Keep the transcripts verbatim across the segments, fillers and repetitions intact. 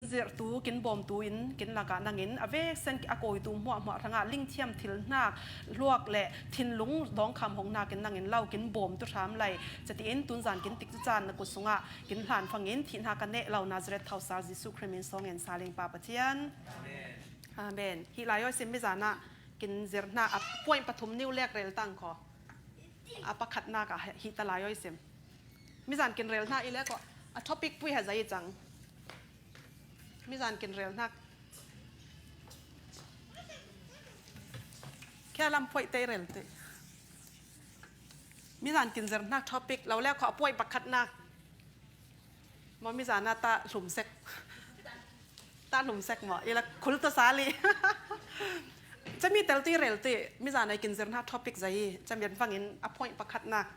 zirhtu, kin bawmtu in kin lakah nangin a veksen a kawitu hmuahhmuah hrangah lingthiam thil hnak hluak le thinlung dawngkham hong hnakin nangin lo kin bawmtu hram lai. Catiin tunzan kin tikcu caan na kut sungah kin hlan fangin thih hna ka neh lo Nazareth thosal Jesuh Khrih min sawngin sa ling Pa Pathian. Amen. Hih lai awi sim mizan ah kin zirh hna a point pathum niu lek rel tang kho. A pakhatnak ah hih ta lai awi sim. Mizan kin rel hna i lek kho. A topic pui he zei cang. Mizan kin rel hnak. Khia lam phoih te i rel te. Mizan kin zirh hnak topic lo le kho a phoih pakhatnak. Maw mizan ah ta hlum sek. Ta hlum sek maw. I la khul ta sali. Cami tel tu i rel tu i mizan ah kin zirh hnak topic zei. Camian fangin a phoih pakhatnak.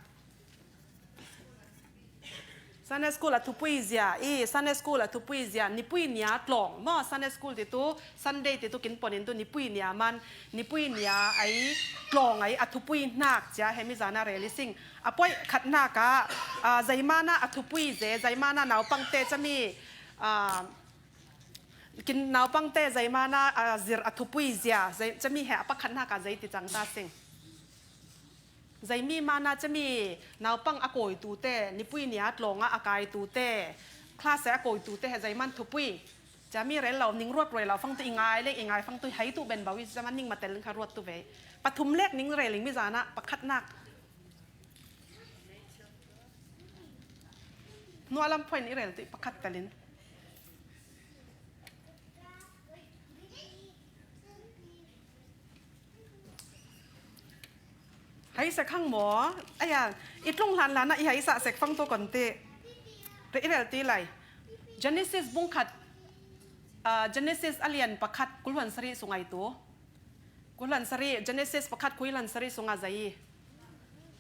Sunday school a thupui zia, i Sunday school a thupui zia, nipui nia tlawng. Maw Sunday school ti tu, Sunday ti tu kin ponin tu nipui nia man, nipui nia ai tlawng ai a thupui hnak cia he mizan ah rel i sing. A phoih khatnak ah, ah, zeiman ah a thupui ze, zeiman ah naupang te cami, ah, kin naupang te zeiman ah, ah, zirh a thupui zia, zei, cami he a pakhatnak ah zei ti cang ta sing. Zeimi man ah cami naupang a kawitu te, nipui nia tlawng ah a kaitu te, class a kawitu te he zeiman thupui. Cami rel lo, ning ruat ruai lo, fang tu i ngai le, i ngai fang tu hei tu ben bau i zaman ning matel kha ruat tu ve. Pathum lek ning rel ing mizan ah, pakhatnak. Nualam point i rel tu i pakhat telin. Hei sek hang maw? Aya, i tlung hlan hlan ah i hei sah sek fang tu kon ti. Re i rel ti lai. Genesis bung khat, ah, Genesis a lian pakhat kul hluan sarih sung ai tu. Kul hluan sarih, Genesis pakhat kul hluan sarih sung a zei.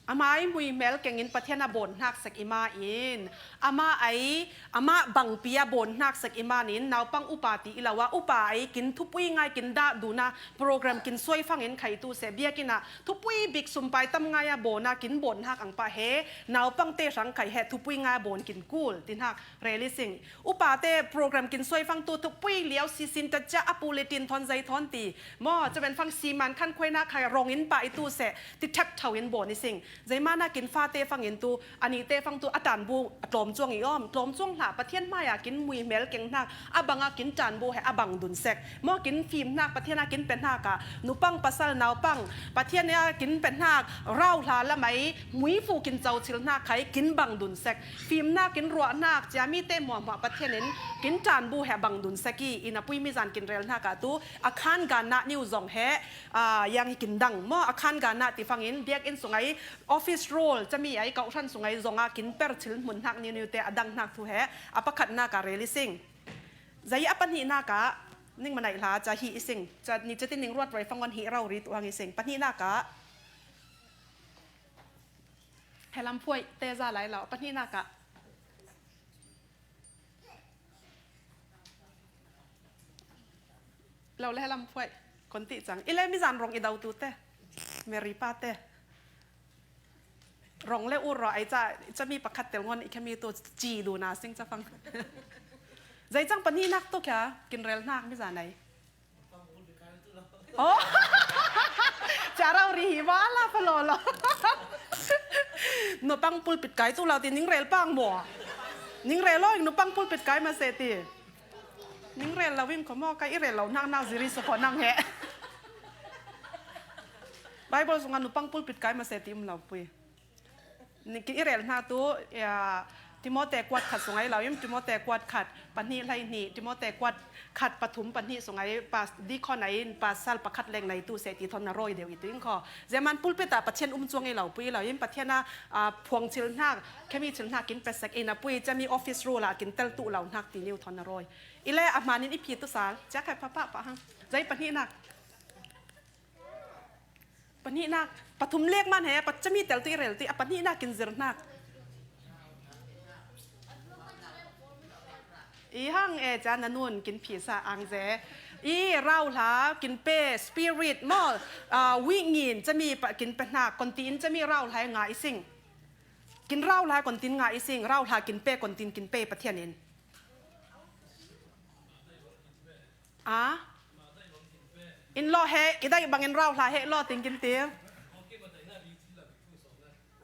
Amah i hmuihmel kengin Pathian a bawn hnak sek i ma in, amah ai, amah bangpi a bawn hnak sek i man in, naupang upa ti i lo ah, upa ai kin thupui ngai kin dah duna program kin suai fangin khai tu seh biakinn ah, thupui bik sumpai tam ngai a bawn a kin bawn hnak ang pah he, naupang te hrang khai he, thupui ngai a bawn kin kul, ti hnak rel i sing. Upa te program kin suai fang tu thupui liau sisin ta cia a pu le tin thawn zei thawn ti. Maw, caben fang siman khan khuai nak khai rong in pah i tu seh, ti thep tho in bawn i sing. Zeiman ah kin fate fangin tu, a nih te fang tu, a tanbu, a tlawm cuang i om, tlawm cuang hlah, Pathian hmai ah kin muihmel keng hnak, a bang ah kin tanbu he a bang dun sek. Maw kin fim hnak, Pathian ah kin pe hnak ah, nupang pasal naupang, Pathian ah kin pe hnak, rau hla lamai, muifu kin co chil hnak khai, kin bang dun sek. Fim hnak, kin ruah hnak, cia mi te muahmuah Pathian in, kin tanbu he bang dun sek i, i na pui mizan kin rel hnak ah tu, a khan gan nak niu zong he, ah, yang hi kin dang maw, a khan gan nak ti fangin, biakinn sung ai, office role, cami ai, kau hran sung ai, zong ah kin per chil hmun hnak niu niu te, a dang hnak tu he, a pakhatnak ah rel i sing. Zei a pahnihnak ah, ning manaih hla, ca hi i sing, ca ni cati ning ruat roi fangon hi rau ri tu hang i sing. Pahnihnak ah, helam phuai te za lai lo, pahnihnak ah. Lo le lam phuai, kon ti cang. I le mizan rong i dau tu te. Mary pa te. Rong le ur ro ai ca, ca mi pakhat tel ngon i khami tu ci du na sing ca fang. Zei cang pahnihnak tu kya, kin rel hnak mizan ai. Oh. Ca rau ri hi wa la pa lo lo. Nupang pulpit kai tu lau ti ning rel pang maw. Ning rel lo ing nupang pulpit kai ma se ti. Ning rel lo in kho maw, ka i rel lo hnak nak ziri su kho nang he. Bible sungah nupang pulpit kai ma se ti um lo pui. Ning ki i rel hna tu, ya, Timote kuat khat sung ai lo in, Timote kuat khat, pahnih hlei hnih, Timote kuat khat pathum pahnih sung ai, pas, deacon ai in, pasal pakhat leng nei tu se ti thawn na rawi deuh i tu in kho. Zeman pulpit ah Pathian um cuang i lo pui lo in, Pathian a, a, phuang chil hnak, khemi chil hnak kin pe sek in a pui, cami office role ah kin tel tu lo hnak ti niu thawn na rawi. I le a hman in i phi tu sal, cia khai pha pah pah hang. Zei pahnihnak. Pahnihnak. Pathum lek man he, pa cami tel tu i rel tu i a pahnihnak kin zir hnak. I hang e ca na nun kin phi sa ang ze. I rauhla kin pe spirit maw, ah, wingin cami pa kin pe hnak, kon ti in cami rauhla e nga i sing. Kin rauhla kon tin nga i sing, rauhla kin pe kon tin kin pe Pathian in. A? In law he, i daih bangin rau hla he law ting kin ti.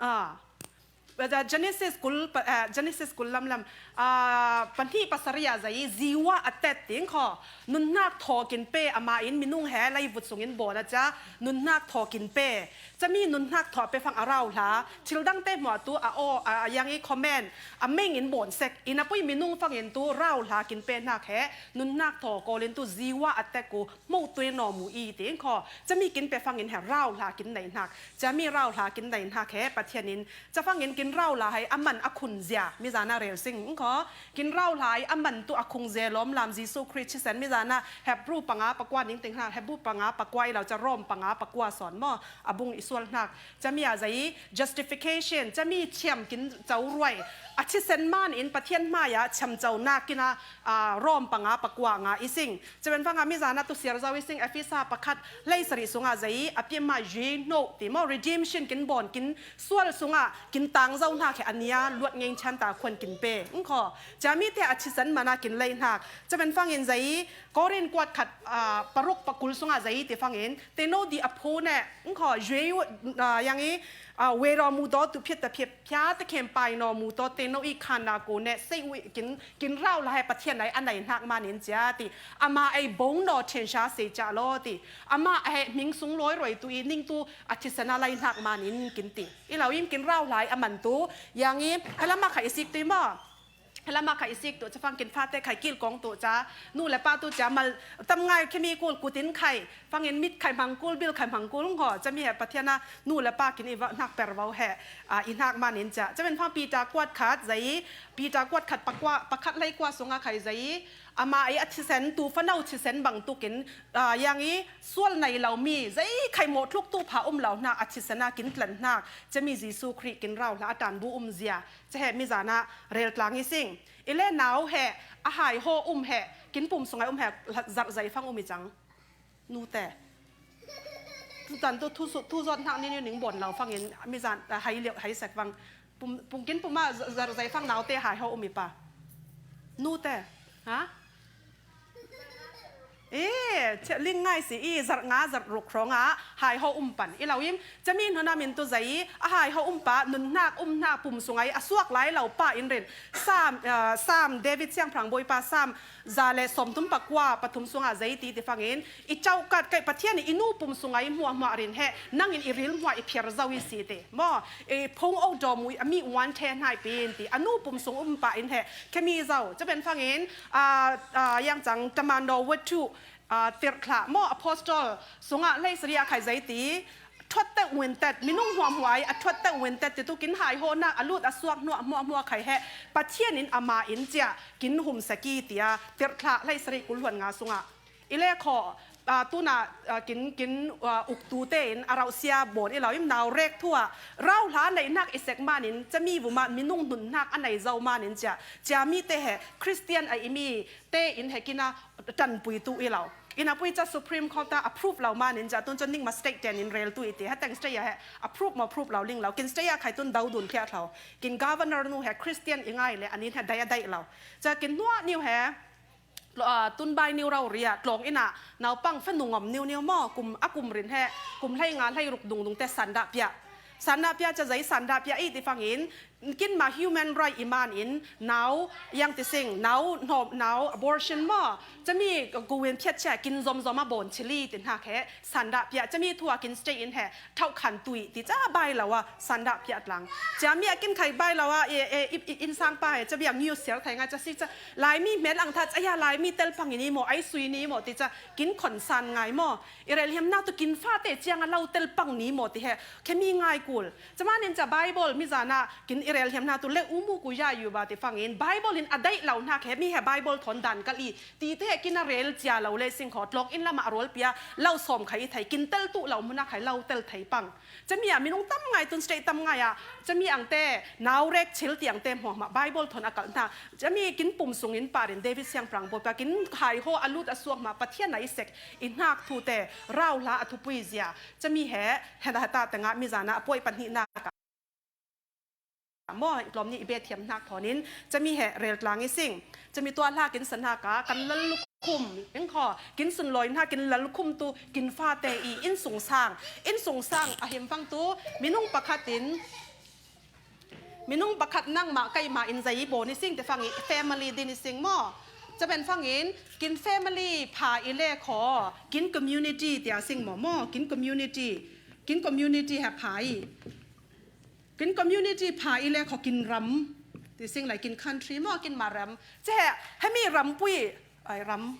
A. Genesis kul, pa- eh, Genesis kul lamlam. A, pahnih pasarih ah zai, ziwa a tet ting kho. Nunhnak thaw kin pe, amah in minung he leivut sungin bawn a cia, nunhnak thaw kin pe. Cami nunhnak thaw pe fang a rau hla, thil dangte hmuah tu a aw, a, a yang i comment, a meng in bawn sek, i na pui minung fangin tu rau hla kin pe hnak he, nunhnak thaw kawlin tu ziwa a tek u, hmuh tuin nawm u i ting kho. Cami kin pe fangin he rau hla kin nei hnak. Cami rau hla kin nei hnak he, Pathian in, ca fangin kin rau hla hai a man a khun zia, mi zana rel sing kho. Kin rau hla hai a man tu a khung zia lawm lam Jesu Khrih thisen mi zana Hebru panga pakua ning ting hna, Hebru panga pakua i lo ca Rom panga pakua sawn maw. A bung i sual hnak. Cami a zai justification, cami thiam kin co ruai. A thisen man in Pathian hmai ah thiam co nak kin a, a, Rom panga pakua nga i sing. Caben fanga mi zana tu siar zau i sing Efesa pakhat leisari sunga zai a piam ma ye no ti maw redemption kin bawn kin sual sunga kin tang zau hna khe a nia luat ngeng chan ta khuan kin pe. Ngkho, cami te a thisen mana kin lei hnak. Caben fangin zai Korin kuat khat, a, paruk pakul sunga zai ti fangin, te no di a pho ne, ngkho, zwe, a, yang i, a, we raw mu daw tu phiat ta phiat, phia ta khem pai naw mu daw, te no i khan na ko ne, sei u i kin, kin rau la he Pathian ai a nei hnak man in cia ti. Ama ai bong naw thian sha sei ca law ti. Ama ai hming sung lawi roi tu i ning tu a thisen a lai hnak man in kin ti. I lo in kin rau lai a man tu, yang i, a lama kha i sik tui maw. Lama kha i sik tu, ca fang kin fate khai kil kong tu ca, nu le pa tu ca mal tam ngai khemi kul kutin khai, fangin mit khai hmang kul, bil khai hmang kul, ngho, cami he Pathian a nu le pa kin i va hnak per vau he, a, i hnak man in ca. Caben fang Peter kuat khat zai, Peter kuat khat pakua, pakhat lei kua sunga khai zai, ama i a thisen tu fanau thisen bang tu kin, a, yang i sual nai lo mi, zai khai mo thluk tu pha um lo hnak, a thisen a kin tlan hnak, cami Jesu Khrih kin rau hla a tan bu um zia. Ca he mi zana rel tlang i sing. I le nau he, a hai haw um he, kin pum sungai um he, zarh zai fang um i cang. Nu te. Tu tan tu thu su, thu zot hnak ni ni ning bawn lo fangin, mi zan, a, hai liau, hai sek fang. Pum, pum kin pum a, za-, zarh zai fang nau te hai haw um i pa. Nu te. Ha? E, cia ling ngai si i, zarh nga, zarh ruk hrawng a, hai haw um pan. I lo im, cami hnu na min tu zai, a hai haw um pa, nun hnak, um hnak, pum sungai, a suak lai lo pa in rin. Sam, ah, Sam, David siangpahrang bawi pa, Sam, za le sawmthum pakua, pathum sunga zai ti ti fangin, i cauh kat kai Pathian i nu pum sungai hmuah hmuah rin he, nangin i ril hmuah i phiar zo i si ti. Maw, i phung ok dawm u, a mi uan the hnai pin ti, a nu pum sung um pa in he, khemi zo. Caben fangin, ah, ah, yang cang, tamano wethu, ah, tirhthlah maw, apostol, sungah leisari a khai zai ti, thuat teuh wintet, minung hmuahhmuah ai a thuat teuh wintet ti tu kin hai hawhnak, a lut a suak hnuah hmuahhmuah khai he, Pathian in ama in cia, kin hum saki tia, tirhthlah leisari kul hluan nga sungah. I le khaw, ah, tuna, ah, kin, kin, ah, uktu tein a rauhsia bawn i lo im nau rek thu ah, rauhla neihnak i sek manin, cami vuma minung hnunhnak a nei zo manin cia, cia mi te he, Khristian a i mi, tein he kina tanpui tu i lo. Ina pui ca Supreme Court a approve lo manin ca tun cu ningma state ten in rel tu i ti. Heteng state a he approve maw approve lo ling lo. Kin state a khai tun do dun thiah thlo. Kin governor nu he Christian i ngai le anin he dai a daih lo. Ca kin nuah niu he, ah, tun bai niu rau ria tlawng ina naupang fe nungom niu niu maw kum a kum rin he kum hlei nga hlei ruk dung dung te sandah piah. Sandah piah ca zai sandah piah i ti fangin Kinma human right i man in, nau, yang ti sing, nau, hnawm, nau, abortion maw, cami kuwin phiat cia kin zomzom a bawn chili ti hna khe, sandah piah, cami thu a kin state in he, thauh khan tui, ti ca bai lo a, sandah piah tlang. Cami a kin khai bai lo a, e, e, i, i, insang pa he, cami a ngiu siar thai ngai ca si ca, Laimi hmel ang tha ca, ya Laimi tel pang i ni maw, ai sui ni maw, ti ca, kin khon san ngai maw, i rel hiam nak tu kin fate ciang a lo tel pang ni maw, ti he, khemi ngai kul. Camanin ca Bible mi zana kin i rel hiam hna tu le umu ku ya yu ba ti fangin Bible in a daih lo hna khe mi he Bible thawn dan kal i ti te kin a rel cia lo le sing kho tlawk in lama a rawl pia lo sawm khai i thei kin tel tu lo hmuna khai lo tel thei pang. Cami a minung tam ngai tun state tam ngai a cami ang te nau rek chil ti ang te hmuahmah Bible thawn a kal hna. Cami kin pum sungin parin David siangpahrang bawi pa kin hai haw a lut a suak hma Pathian a i sek i hnak thu te rau hla a thupui zia. Cami he heta heta tengah mi zana a puai pahnih nak maw, tlawm nih i bia thiam hnak thawn in, cami he rel tlang i sing. Cami tuah hla kin sa hnak ah, kan lal luk khum, eng khaw, kin sunlawi hna, kin lal khum tu, kin fate i, innsungsang, innsungsang a him fang tu, minung pakhat in, minung pakhat nangmah keimah in zei baw ni sing te fang i, family din i sing maw? Caben fangin, kin family pha i le khaw, kin community tia sing maw maw, kin community, kin community he pha i. Kin community pha i le khaw kin ram, ti sing lai kin country maw, kin ma ram. Ce he, hemi rampui, ai ram.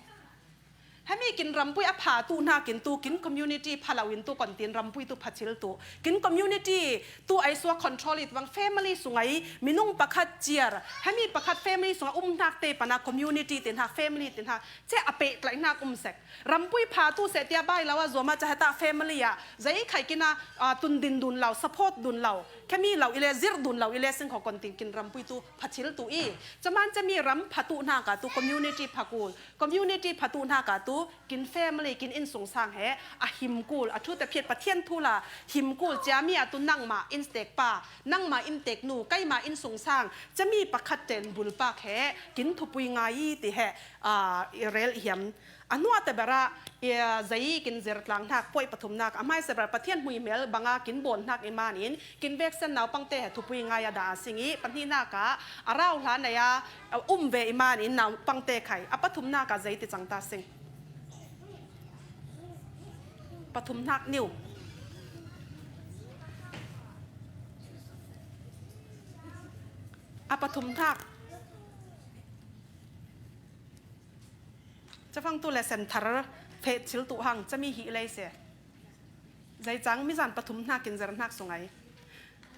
Hemi kin rampui a pha tu hna kin tu, kin community pha lo in tu kon tin rampui tu pha thil tu. Kin community tu ai sua control it bang family sungai, minung pakhat ciar. Hemi pakhat family sungai um hnak te pana community tin hak, family tin hak. Ce a peh tlaih hnak um sek. Rampui pha tu seh tia bai lo a zuama ca heta family ah. Zei khai kina, ah, tun din dun lo, support dun lo. Khemi lo i le zir dun lo i le sing khaw kon tin kin rampui tu pha thil tu i. Caman cami ram pha tu hna ka tu community pha kul. Community pha tu hna ka tu kin family, kin innsungsang he a him kul. A thu te phiat Pathian thu la him kul ciami a tu nangmah innstek pa, nangmah inntek nu, keimah innsungsang. Cami pakhat ten bulpak he kin thupui ngai i ti he, ah, i rel i hiam. A hnuah te berah, i, zei kin zir tlang hnak, puai pathum hnak, a hmaisa berah Pathian hmuihmel banga kin bawn hnak i man in, kin veksen naupang te he thupui ngai a dah a sing i, pahnih hnak ah, a rau hla nei a, a um ve i man in naupang te khai, a pathum hnak ah zei ti cang ta sing. Pathum hnak niu. A pathum hnak. Cafang tu le sen thar feh thil tu hang, cami hi lei se. Zei cang mizan pathum hnak in zir hnak sungai.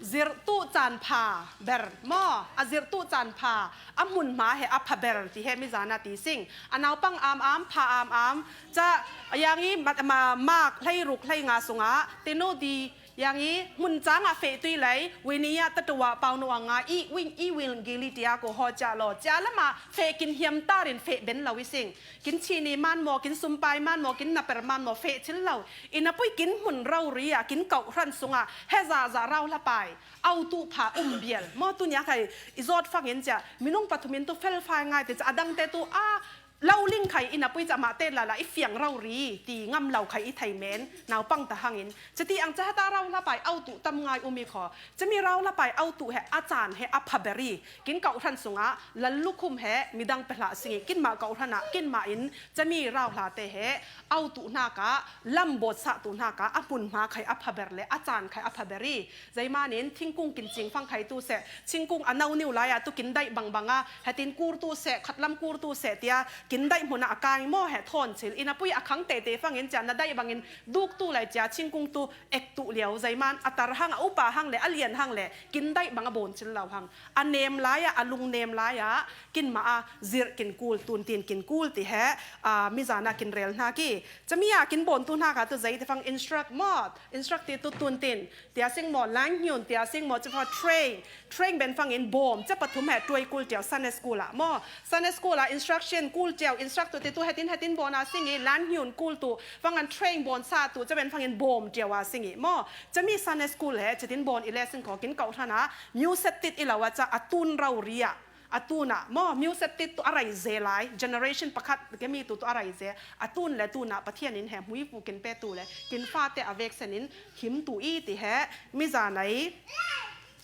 Zir tu caan pha ber maw, a zir tu caan pha, a hmun hma he a pha ber ti he mizan a ti sing. A naupang am am, pha am am, ca yang i ma, ma, mak hlei ruk hlei nga sungah, tenu di, yang i, hmun cang ah feh tui lei, wini ah tatuwa pau nu a nga i, wing i, wing gili tia ko haw cia law, cia lama feh kin hiam tarin feh ben lo i sing. Kin chini man maw, kin sumpai man maw, kin naper man maw, feh thil lo. I napui kin hmun rori ah, kin kauh hran sungah, he zahzah rau hlapai, au tu pha um bial. Maw tu nia khai, i zawt fangin cia, minung pathum in tu felfai ngai te cia, a dangte tu a, lo ling khai i napui ca mah te lala i fiang rori ti ngam lo khai i thei men, naupang ta hangin. Cati ang ca heta rau hlapai au tu tam ngai um i khaw. Cami rau hlapai au tu he a caan he a pha ber i. Kin kauh hran sungah lal lukhum he midang pehlah sing i. Kin mah kauh hran ah, kin mah in cami rau hla te he au tu hnak ah, lam bawt sah tu hnak ah, a hmun hma khai a pha ber le a caan khai a pha ber i. Zeimanin thingkung kin cing fang khai tu seh, thingkung a no niu lai ah tu kin daih bangbang a, hetin kur tu seh, khatlam kur tu seh tia, kin daih hmun ah a kai maw he thawn chil. I napui a khang tete fangin cia na daih bangin duk tu lai cia, thingkung tu ek tu lio, zeiman a tar hang, a upa hang le, a lian hang le, kin daih bang a bawn chil lo hang. A nem lai ah, a lung nem lai ah, kin mah a zir kin kul, tun tin kin kul ti he, a, mizan ah kin rel hna ki. Cami ah kin bawn tu hna ka tu zei te fang instruct maw, instruct ti tu tun tin. Tia sing maw, lang hniun, tia sing maw, cifah train, train ben fangin bawm, ca pathum he tuai kul tiau Sunday school ah maw. Sunday school ah instruction kul tiau, instruct tu ti tu hetin hetin bawn a sing i, lang hniun kul tu, fangan train bawn sa tu, ca ben fangin bawm tiau a sing i maw. Cami Sunday school he, citin bawn i le sing khaw kin kauh hran a, music tit i lo a ca a tun rori ah. A tun ah maw, music tit tu a raize lai, generation pakhat kemi tu tu a raize, a tun le tun ah Pathian in he hmuifu kin pe tu le, kin fate a veksen in him tu i ti he, mizan ai,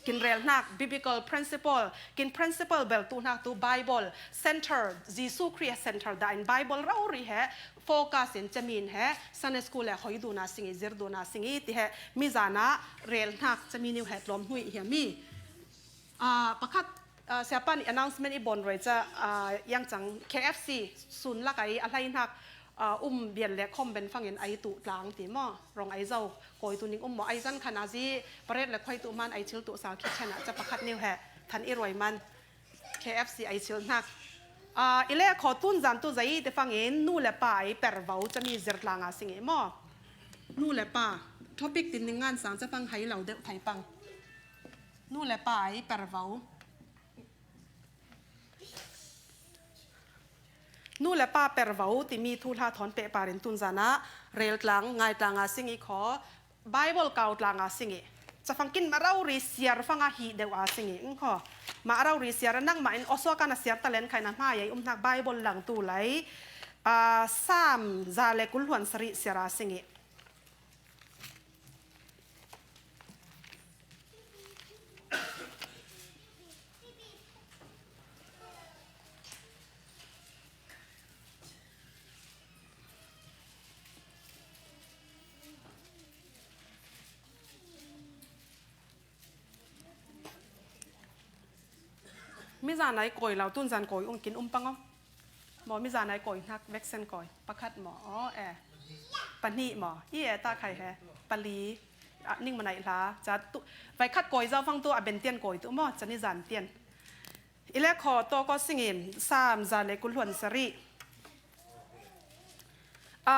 kin rel hnak, biblical principle, kin principle bel tu hnak tu Bible center, Jesu Khrih center dah in Bible rori he, focus in camin he, Sunday school le hoi duna sing i, zir duna sing i ti he, mizan ah rel hnak cami niu he tlawm hnuih hiam i. Ah, pakhat, ah, siapa nih announcement i bawn roi ca, ah, yang cang K F C sun lak ai a hlei hnak, ah, um bial le khom ben fangin ai tu tlang ti maw. Rong ai zo, kawi tu ning um maw, ai zan khan a zi, paret le khoi tu man ai chil tu sal khit chen ah ca pakhat niu he, than i roi man, K F C ai chil hnak. Ah, i le khaw tun zan tu zei te fangin, nu le pa ai per vau cami zir tlang a sing i maw. Nu le pa, topic tin ning ngan sang ca fang hai lo deuh thai pang. Nu le pa ai per vau. Nu le pa per vau timi thu hla thawn peh parin tun zan ah rel tlang, ngai tlang a sing i khaw, Bible kau tlang a sing i. Cafang kin mah rori siar fang a hi deuh a sing i, eng khaw. Mah rori siar a nangmah in osua kan a siar talent khai na hmai ai um hnak Bible lang tu lai. Aa, Sam za le kul hluan sarih siar a sing i. Mizan ai kawi lo, tunzan kawi ung kin um pang aw. Maw, mizan ai kawi hnak veksen kawi. Pakhat maw, aw, e. Pahnih maw, i e ta khai he. Pali, a, ning manai hla. Ca tu, vai khat kawi zau fang tu, a ben tian kawi tu maw, ca nizan tian. I le khaw to ko singin, Sam za le kul hluan sarih. A,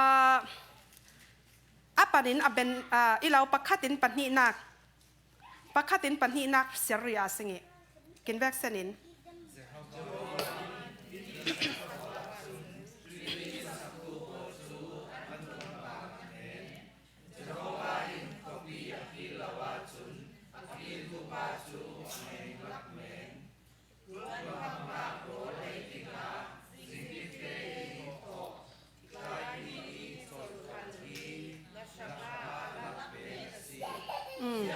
a panin a ben, a, i lo pakhatin pahnihnak. Pakhatin pahnihnak siar ri a sing i. Kin veksen in. Mm.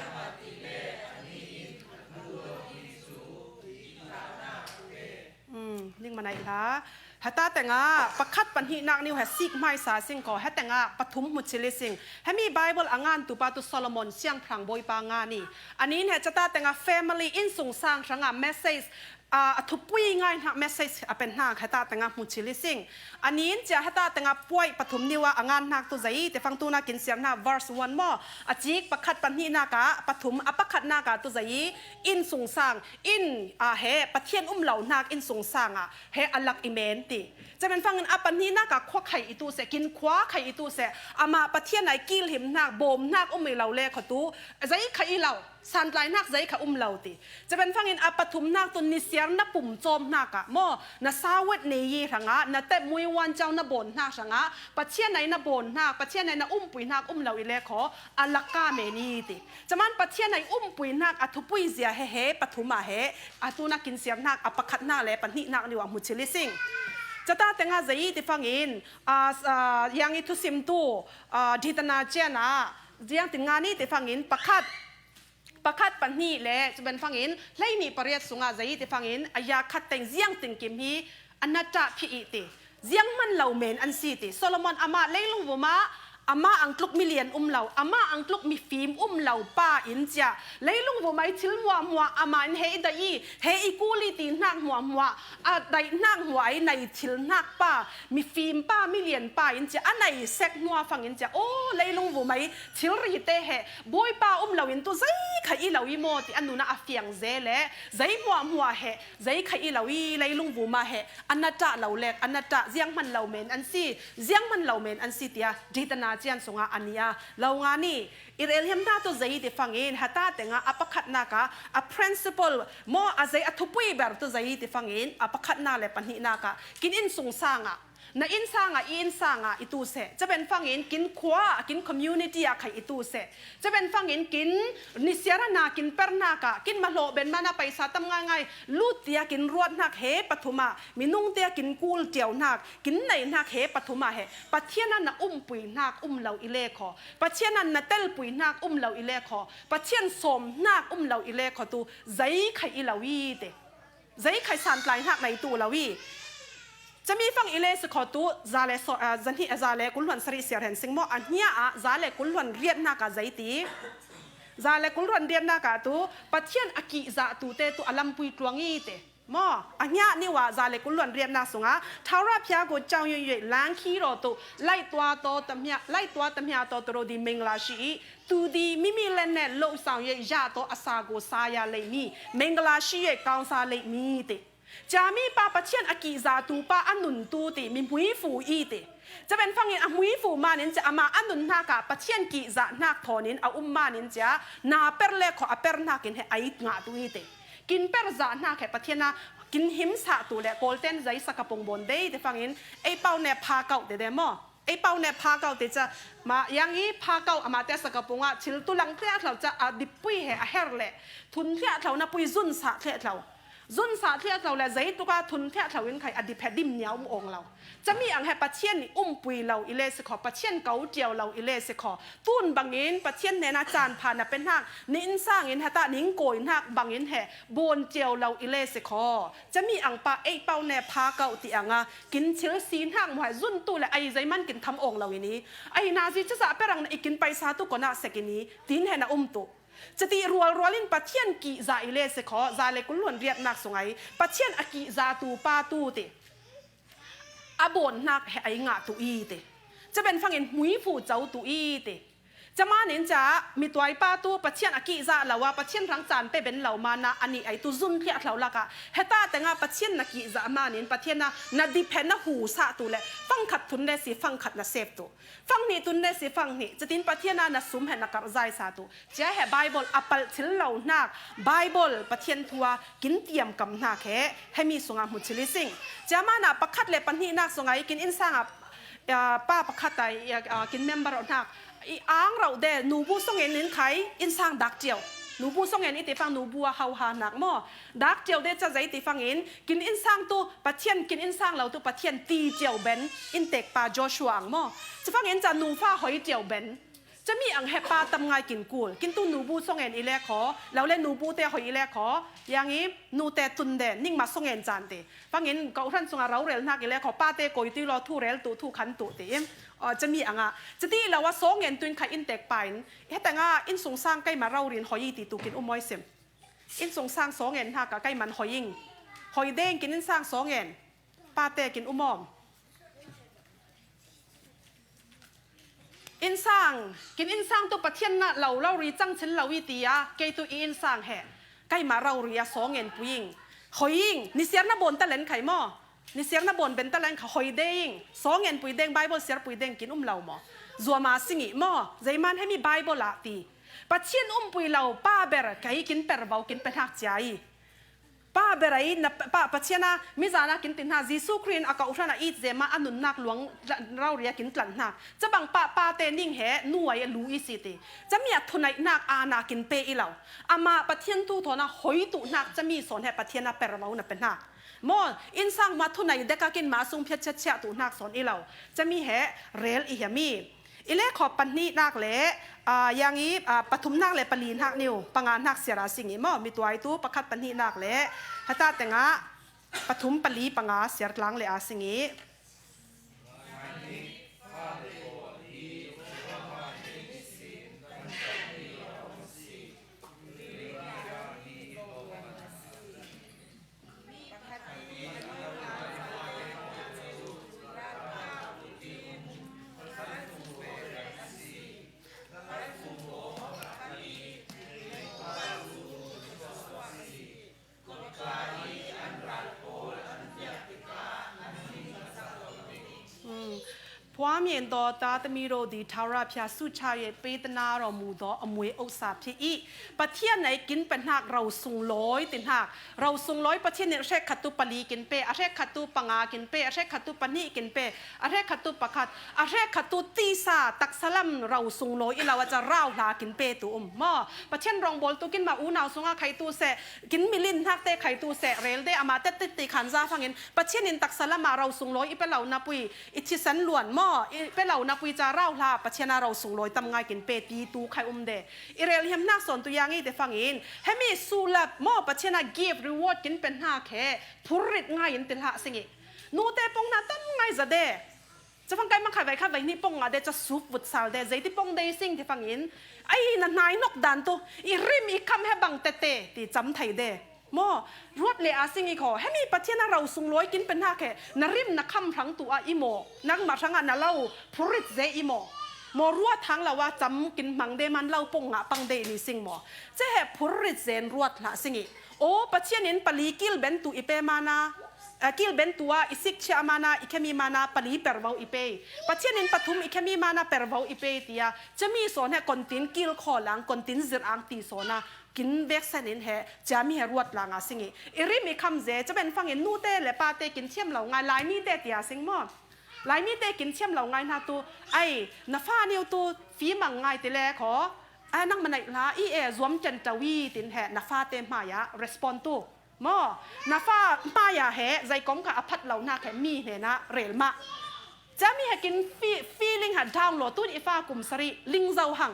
Mm, ning manai hla. Heta tengah pakhat pahnihnak niu he sik hmaisa sing ko, he tengah pathum hmu chili sing. Hemi Bible a ngan tu pa tu Solomon siangpahrang bawipa ngan i. Anin he cata tengah family, innsungsang hrangah message, a, a thupui ngai hnak message a pen hnak heta tengah hmu chili sing. Anin cia heta tengah puai pathum niwa a ngan hnak tu zei, te fang tu na kin siar hnak verse one maw. A cik pakhat pahnihnak ah, pathum a pakhatnak ah tu zei, innsungsang, inn ah he, Pathian um lo hnak innsungsang ah he a lak i men ti. Caben fangin a pahnihnak ah khua khai i tu seh, kin khua khai i tu seh, amah Pathian ai kilhim hnak, bawm hnak um i lo le kho tu, zei khai i lo. Santlai hnak zei kha um lo ti. Caben fangin a pathum hnak tu nisiar na pum cawm hnak ah maw, na sawet ne yi hrangah, na tep mui wan cau na bawn hnak hrangah, Pathian ai na bawn hnak, Pathian ai na umpui hnak um lo i le kho, a lak ka men i ti. Caman Pathian ai umpui hnak a thupui zia he he, pathum ah he, a tu na kin siar hnak a pakhat hnak le pahnihnak niwa hmu chili sing. Cata tengah zei ti fangin, a, a, yang i thusim tu, a, Dhitana cian ah, ziang tin ngan i ti fangin, pakhat, pakhat pahnih le, caben fangin, hleihnih pariat sungah zei ti fangin, a ya khat teng ziang tin kim hi, a na ṭah phih i ti. Ziang hman lo men an si ti. Solomon amah leilung vumah, amah ang tluk milian um lo, amah ang tluk mifim um lo pa in cia. Leilung vumah i thil hmuahhmuah, amah in he i daih i, he i kul i ti hnak hmuahhmuah, a daih hnak hmuah i nei thil hnak pa, mifim pa, milian pa in cia, a nei sek hnuah fangin cia. Aw, leilung vumah i thilri te he, Bawipa um lo in tu zei kha i lo i maw ti a nun ah a fiang ze le, zei hmuahhmuah he, zei kha i lo i leilung vumah he, a na ṭah lo lek, a na ṭah, ziang hman lo men an si, ziang hman lo men an si tia, Dhitana cian sungah a ni a, lo nga ni, i relhiam hna tu zei ti fangin, heta tengah a pakhatnak ah, a principle, maw a zei a thupui ber tu zei ti fangin, a pakhatnak le pahnihnak ah, kin innsungsang ah, na innsang ah, i innsang ah, i tu seh. Caben fangin kin khua ah, kin community ah khai i tu seh. Caben fangin kin nisiar a na kin pernak ah, kin mahlawh ben mana paisa tam ngaingai, lut tia kin ruat hnak he pathum ah, minung tia kin kul ṭiau hnak, kin nei hnak he pathum ah he, Pathian ah na umpui hnak um lo i le kho, Pathian ah na telpui hnak um lo i le kho, Pathian sawm hnak um lo i le kho tu, zei khai i lo i te. Zei khai santlai hnak nei tu lo i. Cami fang i le si kho tu, za le so, a, za hnih, a, za le kul hluan sarih siar hen sing maw, a hnia ah, za le kul hluan riatnak ah zei ti. Za le kul hluan riatnak ah tu, Pathian a kihzah tu te tu a lampui tluang i te. Maw, a hnia ni wa za le kul hluan riatnak sungah, ထာဝရဘုရားကို ကြောက်ရွံ့၍ လမ်းခရီးတော်သို့ လိုက်သွားသောသမျှ လိုက်သွားသမျှသောသူတို့သည် မင်္ဂလာရှိ၏။ သူသည် မိမိလက်နှင့် လုပ်ဆောင်၍ ရသောအစာကို စားရလိမ့်မည်။ မင်္ဂလာရှိ၍ ကောင်းစားလိမ့်မည် တဲ့။ Cami pa Pathian a kihzah tu pa a nun tu ti mi hmui fu i te. Caben fangin a hmui fu manin cia ama a nun hnak ah Pathian kihzah hnak thawn in a um manin cia na per le kho a per hnakin he ai ngah tu i te. Kin per zah hnak he Pathian a kin himsah tu le Kawlten zei sakapung bawn dei te fangin ei pau ne pha kauh te de maw? Ei pau ne pha kauh te ca, ma, yang i pha kauh amah te sakapung ah thil tulang tliah thlo ca a dippui he a her le thun tliah thlo na pui zun sah tliah thlo. Zun sa thliah thlo le zei tuk a thun thliah thlo in khai a dip he dim nia um awng lo. Cami ang he Pathian nih umpui lo i le si khaw, Pathian ko ṭiau lo i le si khaw. Tun bangin Pathian hnena caan pha na pe hnak, ni innsang in heta ning kawi hnak bangin he bawn ṭiau lo i le si khaw. Cami ang pah ei pau ne pha kauh ti ang a kin thil si hnak maw he zun tu le ei zeiman kin tham awng lo i ni. Ei nazi cazah perang na i kin paisa tu kon ah sek i ni, tin he na um tu. Cati rualrual in Pathian kih za i le si khaw, za le kul luan riatnak sung ei Pathian a kih za tu pa tu ti. A bawn hnak he ei ngah tu i ti. Ca ben fangin hmui fu co tu i ti. Ca man in ca mituai pa tu Pathian a kih za lo a, Pathian rang caan pe ben lo mana a nih ei tu zun thliah thlo lakah heta tengah Pathian na kih za man in Pathian a na dip he na hu sa tu le fangkhat thun le si fangkhat na sep tu. Fang hnih tun le si fang hnih, catin Pathian a na sum he na karh zai sa tu. Cia he Bible a palh thil lo hnak, Bible Pathian thu a kin tiam kam hnak he, hemi sungah hmu chili sing. Cia mana pakhat le pahnihnak sungah i kin innsang a, a, pa pakhat a, i, a, kin member hnak. I ang rauh de, nubu songen in khai, innsang dak cio. Nubu songen i tifang nubu a hauha hnak maw. Dak cio de ca zei tifang in, kin innsang tu Pathian, kin innsang lo tu Pathian ti cio ben, in tek pa Joshua ang maw. Cifang in ca nufa hoi cio ben. Cami ang he pa tam ngai kin kul. Kin tu nubu songen i le khaw, lo le nubu te hoi i le khaw. Yang i nu te tun de, ningma songen caan te. Fangin kau hran sungah rau rel hnak i le khaw, pa te koi tu lo thu rel tu, thu khan tu te. Aw, cami ang a. Cati lo a songen tu in khai in tek pa in. Hetang a, innsungsang keima rau rin hoi i ti tu kin um hoi sim. Innsungsang songen hnak a keiman hoi ing. Hoi deng kin innsang songen. Pa te kin um awm. Innsang, kin innsang tu Pathian na lo, lo ri cang chin lo i ti a, kei tu i innsang he. Keima rau ri a songen pui ing. Hoi ing, ni siar na bawn ta len khai maw. Ni siar na bawn ben ta len kha hoi de ing. Songen pui deng, Bible siar pui deng kin um lo maw. Zuama sing i maw. Zeiman hemi Bible ah ti. Pathian umpui lo, pa ber, kei kin pervo, kin pe hnak cia i. Pa ber a i, na pa, Pathian a, mizan a kin ti hna, Jesuh Khrih in a kau hran a it zema a nunnak luang rau ri a kin tlan hna. Cabang pa, pa te ning he, nu a i lu i si ti. Cami a thunaih hnak a na kin pe i lo. Amah Pathian thu thawn a hoi tu hnak cami sawn he Pathian a pervo na pe hna. Maw, innsang ma thunai dek a kin ma sung phiat chiat chiah tu hnak sawn i lo. Cami he rel i hiam i. I le khaw pahnihnak le, aa, yang i, aa, pathumnak le pali hnak niu, panga hnak siar a sing i maw, mituai tu pakhat pahnihnak le, hata tengah pathum pali panga siar tlang le a sing i. Hmm. Phuam yen daw ta tami ro di thau ra phia su cha ye pe tana ro mu daw a mui ok sa phi i. Pathian nei kin pe hnak ro sung lawi ti hnak. Ro sung lawi Pathian in a hrek khat tu pali kin pe, a hrek khat tu panga kin pe, a hrek khat tu pahnih kin pe, a hrek khat tu pakhat, a hrek khat tu tisa taksa lam ro sung lawi i lo a ca rau hla kin pe tu um. Maw, Pathian rong bawl tu kin ma unau sung a khai tu seh, kin milin hnak te khai tu seh, rel de ama tet tet ti khan za fangin, Pathian in taksa lam a ro sung lawi i pe lo na pui, i thisen luan maw, i pe lo na pui ca rau hla, Pathian a ro sung lawi tam ngai kin pe ti tu khai um de. I rel hiam hnak sawn tu yang i te fangin, hemi sulap maw, Pathian a gift reward kin pe hna khe, phurrit ngai in ti hlah sing i. Nu te pong na tam ngai za de. Cafang kai mang khai vai kha vai ni pong nga de ca sup vut sal de, zei ti pong de sing te fangin. Ai na hnai nok dan tu, i rim i kham he bang tete, ti cam thai de. Maw, ruat le a sing i khaw, hemi Pathian a ro sung lawi kin pe hna khe, na rim na kham hrang tu a i maw, nangmah hrang a na lo, phurrit ze i maw. Maw ruat hang lo a cam kin hmang de man lo pong ngah pang de ni sing maw. Ce he phurrit zen ruat hlah sing i. O, Pathian in pali kil ben tu i pe mana, a, kil ben tu a i sik chia mana, i khemi mana, pali pervo i pe. Pathian in pathum i khemi mana pervo i pe tia. Cami sawn he kontin kil khaw lang, kontin zir ang ti sawn a. Kin veksen in he, ciami he ruat langa sing i. I rim i kham ze, ca ben fangin nu te le pa te kin thiam lo ngai, Laimi te tia sing maw. Laimi te kin thiam lo ngai hna tu, ai, na fa niu tu, fi mang ngai ti le khaw, ai, nang manai hla, i e, zuam ken tau i, tin he, na fa te hmai a, respond tu. Maw, na fa hmai-a he, zeikom kha a phat lo hnak he mi hnenah rel mah. Cami he kin fi-, feeling ha down lo, tun i fa kum sarih, ling zo hang.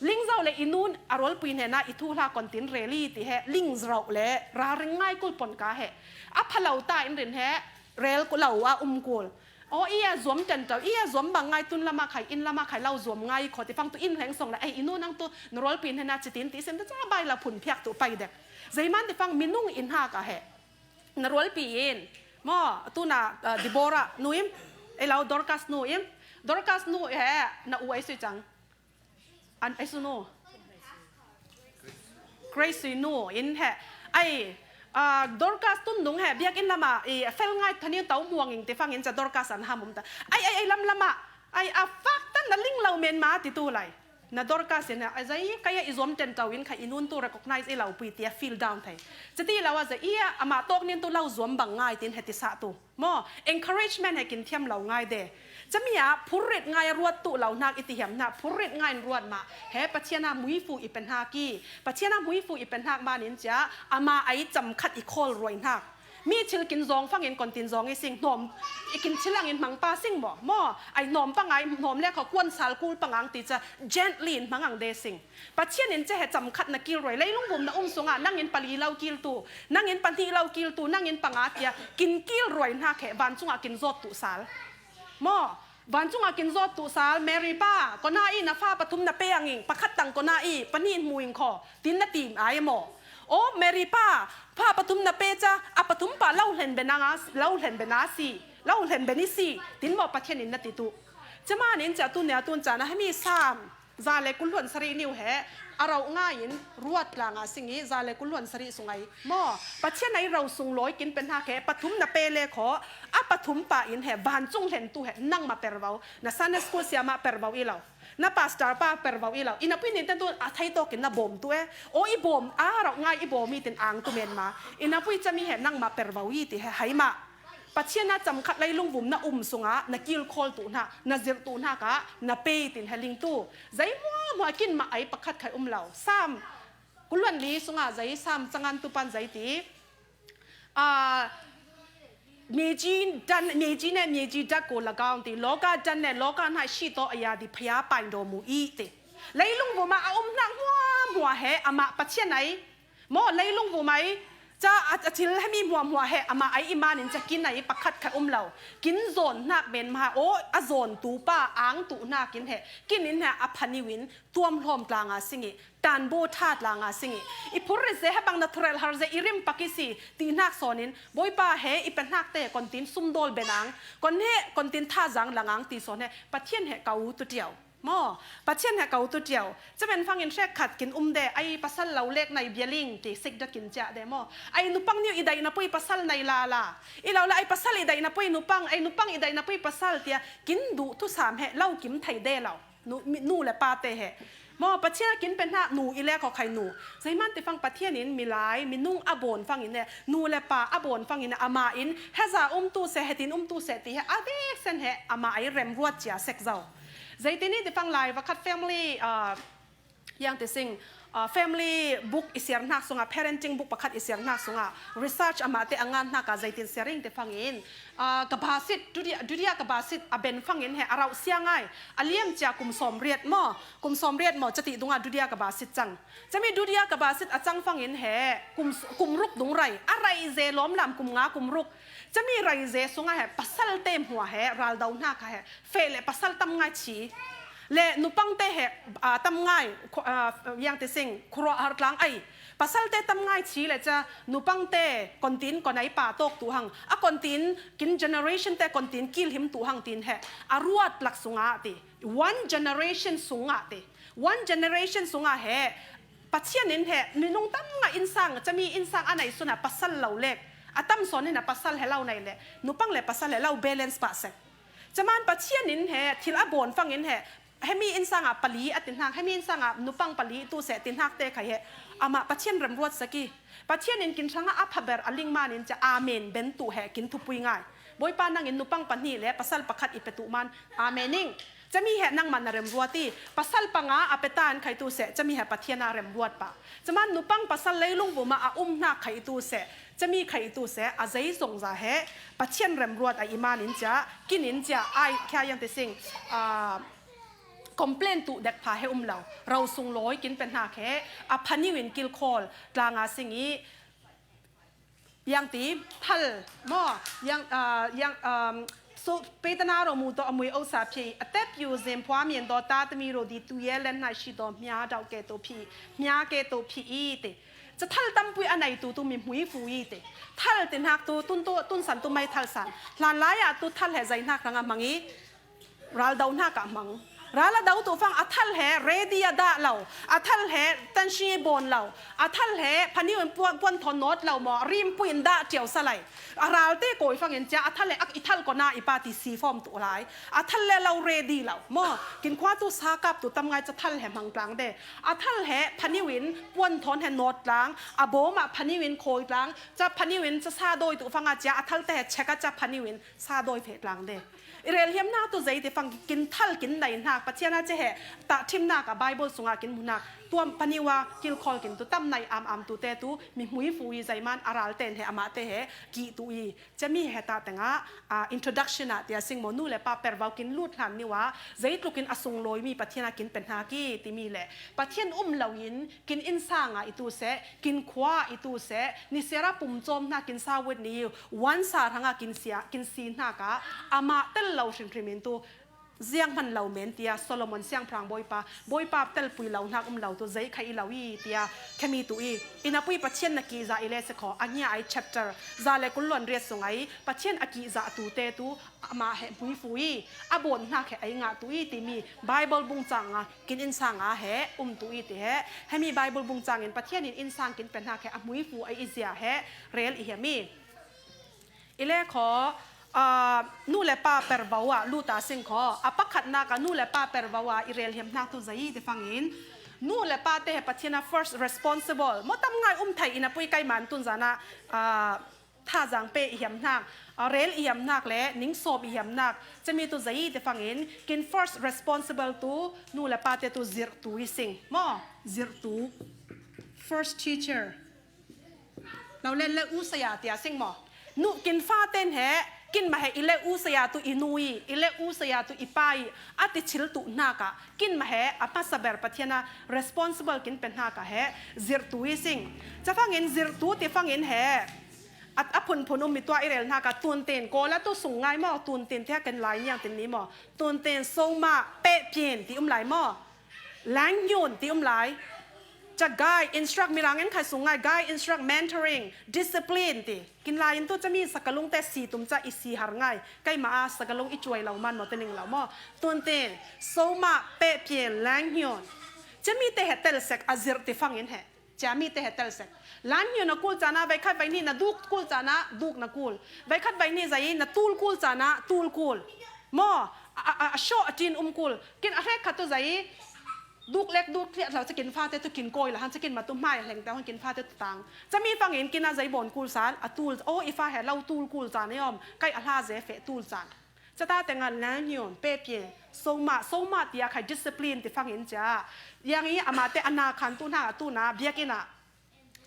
Ling zo le i nun a rualpi hnenah i thuhla kontin rel i ti he, ling zo le, ralring ngai kul pon ka he. A pha lo ta in rin he, rel lo a um kul. Aw, i a zuam tento, i a zuam bang ngai tun lama khai, inn lama khai lo zuam ngai kho ti fang tu in hleng song la, ei, i nu nang tu, na rualpi hnena chitin ti sem ta cha bai la phun phiak tu pai dek. Zeiman ti fang minung in ha ka he. Na rualpi in, maw, tu na, uh, Deborah nu im, ei lo Dorcas nu im, Dorcas nu he, na u ei sui chang. An, ei su nu. Grace sui nu in he. Ai, ah, Dorcas tun dung he, biakinn lama, i, fel ngai thani tau muang ing ti fangin cha Dorcas an ham um ta. Ai, ai, ai, lam lama. Ai, a fak tan na ling lo men ma ti tu lai. Na Dorcas in he, ai, zai, kaya i zuam ten tau in kha i nun tu recognize i lo pui ti a feel down thei. Chati lo a zai, i a, ama tok nin tu lo zuam bang ngai tin he ti sa tu. Maw, encouragement he kin thiam lo ngai de. Chami ah phurrit ngai a ruat tu lo hnak i ti hiam hnak, phurrit ngai in ruat mah. He Pathian a muifu i pe hnak i, Pathian a muifu i pe hnak manin cia, ama ai cham khat i khawl ruai hnak. Mi thil kin zawng fangin kontin zawng i sing hnawm, i kin chilang in hmang pa sing maw. Maw, ai hnawm pangai, hnawm le kha kuan sal kul pangang ti cia, gently in hmang ang de sing. Pathian in cia he cham khat na kil ruai. Leilung vum na um sungah nangin pali lo kil tu, nangin pahnih lo kil tu, nangin panga tia kin kil ruai hnak he vancungah kin zawt tu sal. Maw, vancungah kin zawt tu sal, Mary pa, kona i na fa pathum na pe ang ing, pakhat tang kona i, pahnih in hmu ing kho, tin na ti ai maw. O, Mary pa, fa pathum na pe ca, a pathum pa lo hlen ben ang a, lo hlen ben a si, lo hlen ben i si, tin maw Pathian in na ti tu. Camanin cia tu nia tun ca na hemi sam. Za le kul hluan sarih niu he, a rauh ngai in ruat tlang a sing i, za le kul hluan sarih sung ai. Maw, Pathian ai rau sung lawi kin pe hnak he, pathum na pe le kho, a pathum pa in he, vancung hlen tu he, nangmah pervo, na Sunday school siamah pervo i lo, na pastor pa pervo i lo, i na pui nin ten tu a thei tawk in na bawm tu e, o i bawm, a rauh ngai i bawm i tin ang tu men ma, i na pui cami he, nangmah pervo i ti he, hai mah. Pathian a cham khat leilung vum na um sungah na kilkhawl tu hna, na zirh tu hna kha na pe tin he ling tu. Zei hmuahhmuah kin mah ai pakhat khai um lo. Sam kul hluan li sungah zei Sam cangan tu pan zei ti. Ah, မြေကြီးဓာတ်, မြေကြီးနဲ့ မြေကြီးဓာတ်ကို ၎င်းသည် လောကဓာတ်နှင့် လောက၌ ရှိသော အရာသည် ဘုရားပိုင်တော်မူ၏တဲ့. Leilung vum ah a um hnak hmuahhmuah he amah Pathian ai. Maw, leilung vum ai, ca a, a thil hemi hmuahhmuah he amah ai i manin ca kin ai pakhat kha um lo. Kin zawn hnak men ma, aw, a zawn tu pa ang tu hnakin he, kin in he a phaniu in tuam hlawm tlang a sing i, tanbaw ṭha tlang a sing i, i phurrit ze he bang na thurel har ze i rim pak i si, ti hnak sawn in, Bawipa he i pe hnak te kontin sumdawl ben ang, kon he kontin tha zang lang ang ti sawn he, Pathian he ka u tu ṭiau. Maw, Pathian he ka u tu ṭiau. Camen fangin hrek khat kin um de, ai pasal lo lek nai bialing ti sik da kin ciah de maw. Ai nupang niu i daih na pui pasal nai la la. I lo la ai pasal i daih na pui nupang, ai nupang i daih na pui pasal tia kin duh tu sam he lo kim thei de lo. Nu, mi, nu le pa te he. Maw, Pathian a kin pe hnak nu i lek kho khai nu. Zeiman ti fang Pathian in milai, minung a bawn fangin he, nu le pa a bawn fangin he, amah in, he za um tu seh, he tin um tu seh ti he, a vek sen he, amah ai remruat cia sek zo. Zeitini ti fang lai, vakhat family, ah, yang ti sing, ah, family book i siar hnak sungah, parenting book pakhat i siar hnak sungah, research amah te a ngan hnak ah zeitin siaring ti fangin, ah, ka basit, dudia, dudia ka basit a ben fangin he, a rauh sia ngai, a liam cia kum sawm riat maw, kum sawm riat maw, cati dungah dudia ka basit cang. Cami dudia ka basit a cang fangin he, kum, kum ruk dung rai, a rai ze lawm lam kum nga kum ruk. Cami rai ze sungah he, pasal te hmuah he, ral do hna kha he, feh le pasal tam ngai chi. Le nupang te he, ah, tam ngai, khu-, ah, yang ti sing, khuaruah har tlang ai. Pasal te tam ngai chi le ca, nupang te kontin kon ai pa tawk tu hang. A kontin kin generation te kontin kilhim tu hang tin he. A ruat lak sungah ti. One generation sungah ti. One generation sungah he. Pathian in he, minung tam ngai innsang, cami innsang a nei sunah pasal lo lek. A tam sawn in a pasal he lo nei le. Nupang le pasal he lo balance pah sek. Caman Pathian in he, thil a bawn fangin he, hemi innsang ah pali a ti hnak, hemi innsang ah nupang pali tu seh ti hnak te khai he, amah Pathian remruat saki. Pathian in kin hrangah a phaber a ling manin cia amen ben tu he kin thupui ngai. Bawipa nangin nupang pahnih le pasal pakhat i pe tu man, amen ing. Cami he nangman na remruat i, pasal panga a petan khaitu seh, cami he Pathian a remruat pah. Caman nupang pasal leilung vuma a umhnak khaitu seh, cami khaitu seh, a zei zongza he Pathian remruat a iman in cia, kin in cia, ai khia yang te sing, a, complain tu dek pha he um lo, rosung lawi kin pen hnak he, a phaniu in kilkhawl, tlanga sing i, yang ti, thal, maw, yang, ah, yang, um, so, Petana ro mu to a mui osa phi, a tep yu zem phua mien do ta tami ro di tu ye len nai shi do mia dau ke to phi, mia ke to phi i te. Ca thal tampui a nai tu tu mi hmui fu i te. Thal te hnak tu, tun to, tun san tu mai thal san. Hlan lai ah tu thal he zai hnak rang a mang i, Ral do hnak ah hmang. Ral a do tu fang a thal he ready a dah lo. A thal he tanshi bon lo. A thal he phaniu in puan, puan thon not lo maw. Rim puin dah tiau sa lai. A ral te koi fang in cia a thal he ak i thal kona i pa ti si form tu lai. A thal le lo ready lo. Maw, kin khua tu sa kap tu tam ngai ca thal he hmang tlang de. A thal he phaniu in puan thon he not tlang. A bawm ah phaniu in khoi tlang. Ca phaniu in ca sa doi tu fang a cia a thal te he check a ca phaniu in sa doi fe tlang de. I rel hiam hnak tu zei te fang kin thal kin nai hnak, Pathian a ce he, tahthim hnak a Bible sungah kin mu hnak, tuam phaniu a kilkhawl kin tu tam nai am am tu te tu, mi hmui fu i zai man a ral ten he amah te he, ki tu i, cami he ta tengah, a, introduction ah tia sing maw nu le pa pervau kin lut hlan niu a, zei tlukin a sunglawi mi Pathian a kin pen hnak i, timi le, Pathian um lo in, kin innsang ah i tu seh, kin khua i tu seh, ni sera pum cawm hnak kin sa wit ni, wan sa hrang ah kin sia, kin si hnak ah, amah tel lo hrimhrim in tu, ziang hman lo men tia, Solomon siangpahrang bawipa, bawipa tel pui lo hnak um lo tu, zei kha i lo i tia, khemi tu i, i na pui Pathian na ki za i le se kho, a ngia ai chapter, za le kul luan riat sung ai, Pathian a ki za tu te tu, amah he hmui fu i, a bawn hnak he ai ngah tu i, timi, Bible bung cang a, kin innsang a he, um tu i ti he, hemi Bible bung cang in Pathian in innsang kin pen hnak he, a hmui fu a i zia he, rel i hiam i. I le kho, ah, nu le pa pervau ah, lu ta sing kho, a pakhatnak a nu le pa pervau ah, i rel hiam hnak tu zai i ti fang in, nu le pa te he Pathian a first responsible, maw tam ngai um thai i na pui kai man tun zan ah, ah, Thazang pe i hiam hnak, a rel i hiam hnak le ning sawm i hiam hnak, cami tu zai i te fang in, kin first responsible tu, nu le pa te tu zirh tu i sing. Maw, zirh tu. First teacher. Lo le le u saya tia sing maw. Nu kin fa ten he, kin mah he i le u saya tu i nu i, i le u saya tu i pa i, a ti chil tu hnak ah, kin mah he a hmasa ber Pathian a responsible kin pen hnak ah he, zirh tu i sing. Ca fang in zirh tu ti fang in he, A, a phunphun um mi tua i rel hnak ah tuntin, Kawl a tu sung ngai maw, tuntin te kan lai niang tin ni maw, tuntin, soma, pehpian ti um lai maw, langnyun ti um lai. Ca guide, instruct, mirang en khai sung ngai, guide, instruct, mentoring, discipline ti. Kin lai in tu cami sakalung te si tum ca i si har ngai. Kai ma a sakalung i cuai lo man maw, te ning lo maw. Tuntin, soma, pehpian, langnyun. Cami te he tel sek a zirh ti fang in he. Ciami te he tel sek. Langnyun na kul cana, veikhat veihnih na duk kul cana, duk na kul. Veikhat veihnih zai na tul kul cana, tul kul. Maw, a, a, a, a shawh a tin um kul. Kin a hrek khat tu zai, duk lek duk thliah thlau ca kin fate tu kin kawi la, han ca kin ma tu hmai a hleng te hon kin fate tu tang. Cami fang in kin a zai bawn kul san, a tul, oh, i fa he lo tul kul cana i om, kai a hla ze feh tul cana. Cata tengah langnyun, pehpian, soma, soma tia khai discipline ti fang in cia. Yang i amah te a na khan tu hna, tu na, biakinn ah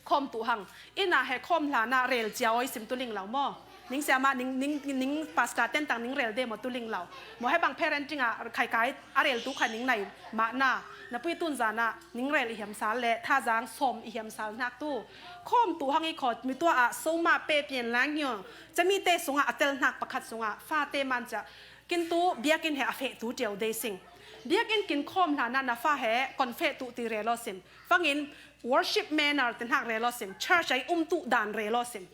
khawm tu hang. Inn ah he khawm hlan ah rel cia awi sim tu ling lo maw. Ning siama, ning, ning, ning pastor ten tang ning rel de maw tu ling lo. Maw he bang parenting ah khai kai a rel tu khai ning nai mah na. Na pui tun zan ah ning rel i hiam sal le, thazang sawm i hiam sal hnak tu. Khawm tu hang i khawt, mi tua ah soma, pehpian, langnyun. Cami te sungah a tel hnak pakhat sungah fate man cia kin tu biakinn he a feh tu ṭiau dei sing. Biakinn kin khawm hlan ah na fa he kon feh tu ti rel aw sim. Fangin worship manner ti hnak rel aw sim. Church ai um tu dan rel aw sim.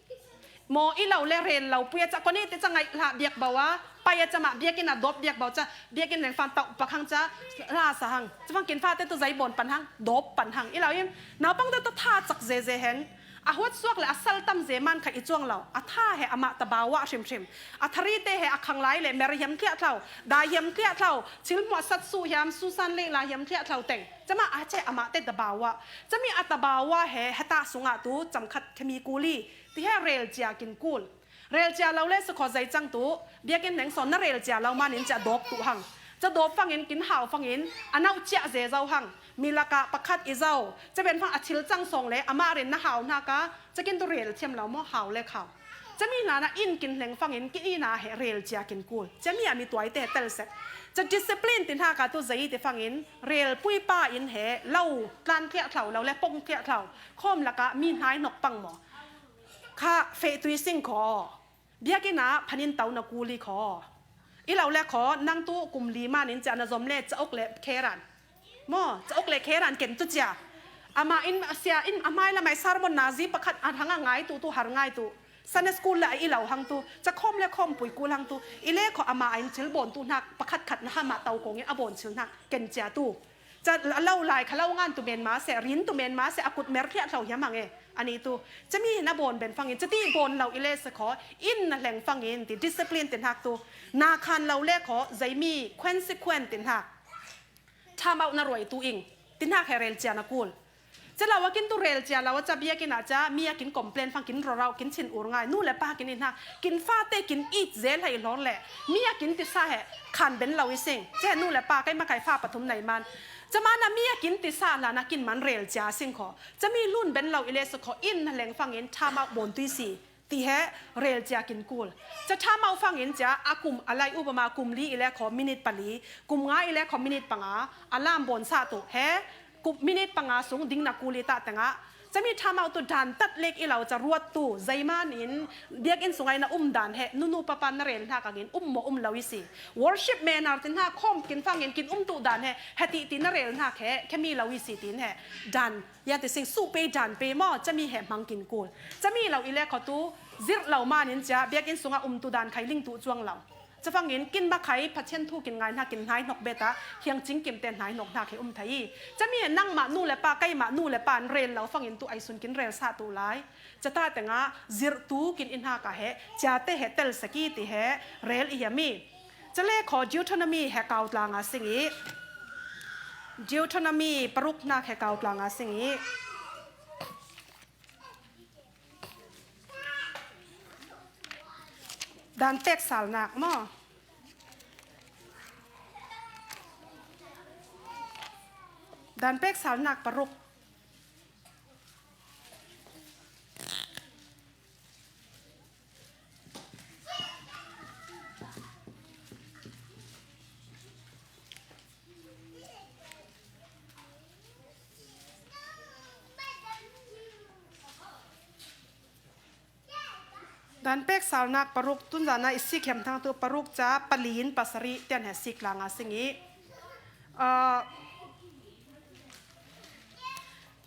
Maw i lo le rel lo pui a ca kon i ti ca ngaih hlah biak bo a, pai a ca mah biakinn a dawp biak bo ca, biakinn leng fan tauh pak hang ca, hla sa hang. Ca fang kin fate tu zei bawn pan hang, dawp pan hang. I lo in, naupang te tu tha cak zeze hen. A huat suak le a sal tam zeman kha i cuang lo. A tha he amah tabau ah hrimhrim. A thari te he a khang lai le mer hiam thliah thlau, dai hiam thliah thlau, thil hmuah sat suh hiam, susan leh la hiam thliah thlau teng. Cama a ce amah te tabau ah. Cami a tabau ah he heta sungah tu camkhat khami kul i. Ti he rel cia kin kul. Rel cia lo le sakhaw zei cang tu. Biakinn neng sawn na rel cia lo man in cia dawp tu hang. Ca dawp fangin kin hau fangin a nauh ciah ze zo hang. Mi lakah pakhat i zo. Ca ben fang a thil cang sawng le amah rin na hau hnaka, ca kin tu rel thiam lo maw, hau le khau. Ca mi hnana in kin hleng fangin kin ina he rel cia kin kul. Ca mi a mi tuai te he tel sek. Ca discipline ti hnaka tu zei te fangin rel pui pa in he lo tlan thiah thlau lo le pong thiah thlau. Khawm lakah mi hnai hnok pang maw. Kha feh tui sing khaw. Biakinn ah phanin tau na kuli khaw. I lo le khaw, nang tu kum li manin cia na zom le cauk le kheran. Maw, cauk le kheran ken tu cia. Amah in a sia in a hmai lamai sermon nazi pakhat a hang a ngai tu tu har ngai tu. Sunday school le a i lo hang tu. Ca khawm le khawm pui kul hang tu. I le khaw amah a in thil bawn tu hnak pakhat khat na hama tau kongin a bawn thil hnak ken cia tu. Ca lo lai kha lo ngan tu men ma se, rin tu men ma se, a kut mer thiah thlau hiam hang e. Ani tu, ca mi na bawn ben fangin, ca ti bawn lo i le se khaw, in na hleng fangin, ti discipline ti hnak tu, na khan lo le khaw, zei mi, consequent ti hnak. Tham auh na ruai tu ing, ti hnak he rel cia na kul. Ca lo a kin tu rel cia lo a ca biakinn ah ca, mi a kin complain fang kin rorau, kin chin ur ngai, nu le pa kin i hnak, kin fate kin it zel hei hlor le, mi a kin ti sa he, khan ben lo i sing, ce nu le pa, kei ma kai fa pathum nei man. Ca mana mi a kin ti sa lana kin man rel cia sing khaw. Ca mi lun ben lo i le sa khaw in na hleng fangin tham auh bawn tui si. Ti he rel cia kin kul. Ca tham auh fangin cia a kum a lai upama kum li i le khaw minute pali, kum nga i le khaw minute panga, a lam bawn sa tu he, kum minute panga sung ding na kul i ta tengah. Ca mi tham auh tu dan tat lek i lo ca ruat tu, zei man in, biakinn sung ai na um dan he, nunu papa na rel hnak angin, um maw um lo i si. Worship manner ti hnak khawm kin fangin, kin um tu dan he, he ti ti na rel hnak he, khe mi lo i si tin he, dan. Yan ti sing su pe dan pe maw, ca mi he hmang kin kul. Ca mi lo i le khaw tu, zirh lo manin cia, biakinn sungah um tu dan khai ling tu cuang lo. Ca fangin, kin ma khai, Pathian thu kin ngai hnak, kin hnai hnok beta, hiang cing kim te hnai hnok hnak he um thei. Ca mi he nang mah nu le pa, kei mah nu le pa, an rel lo fangin tu ai sun kin rel sa tu lai. Ca ta tengah, zirh tu kin i hnak a he, cia te he tel saki ti he, rel i hiam i. Ca le khaw Deuteronomy he kau tlanga sing i. Deuteronomy paruk hnak he kau tlanga sing i. Dan pek salnak maw? Dan pek salnak paruk. Dan pek salnak paruk, tunzana i sik hiam thang tu paruk ca pali in pasari tian he sik langa sing i. Ah,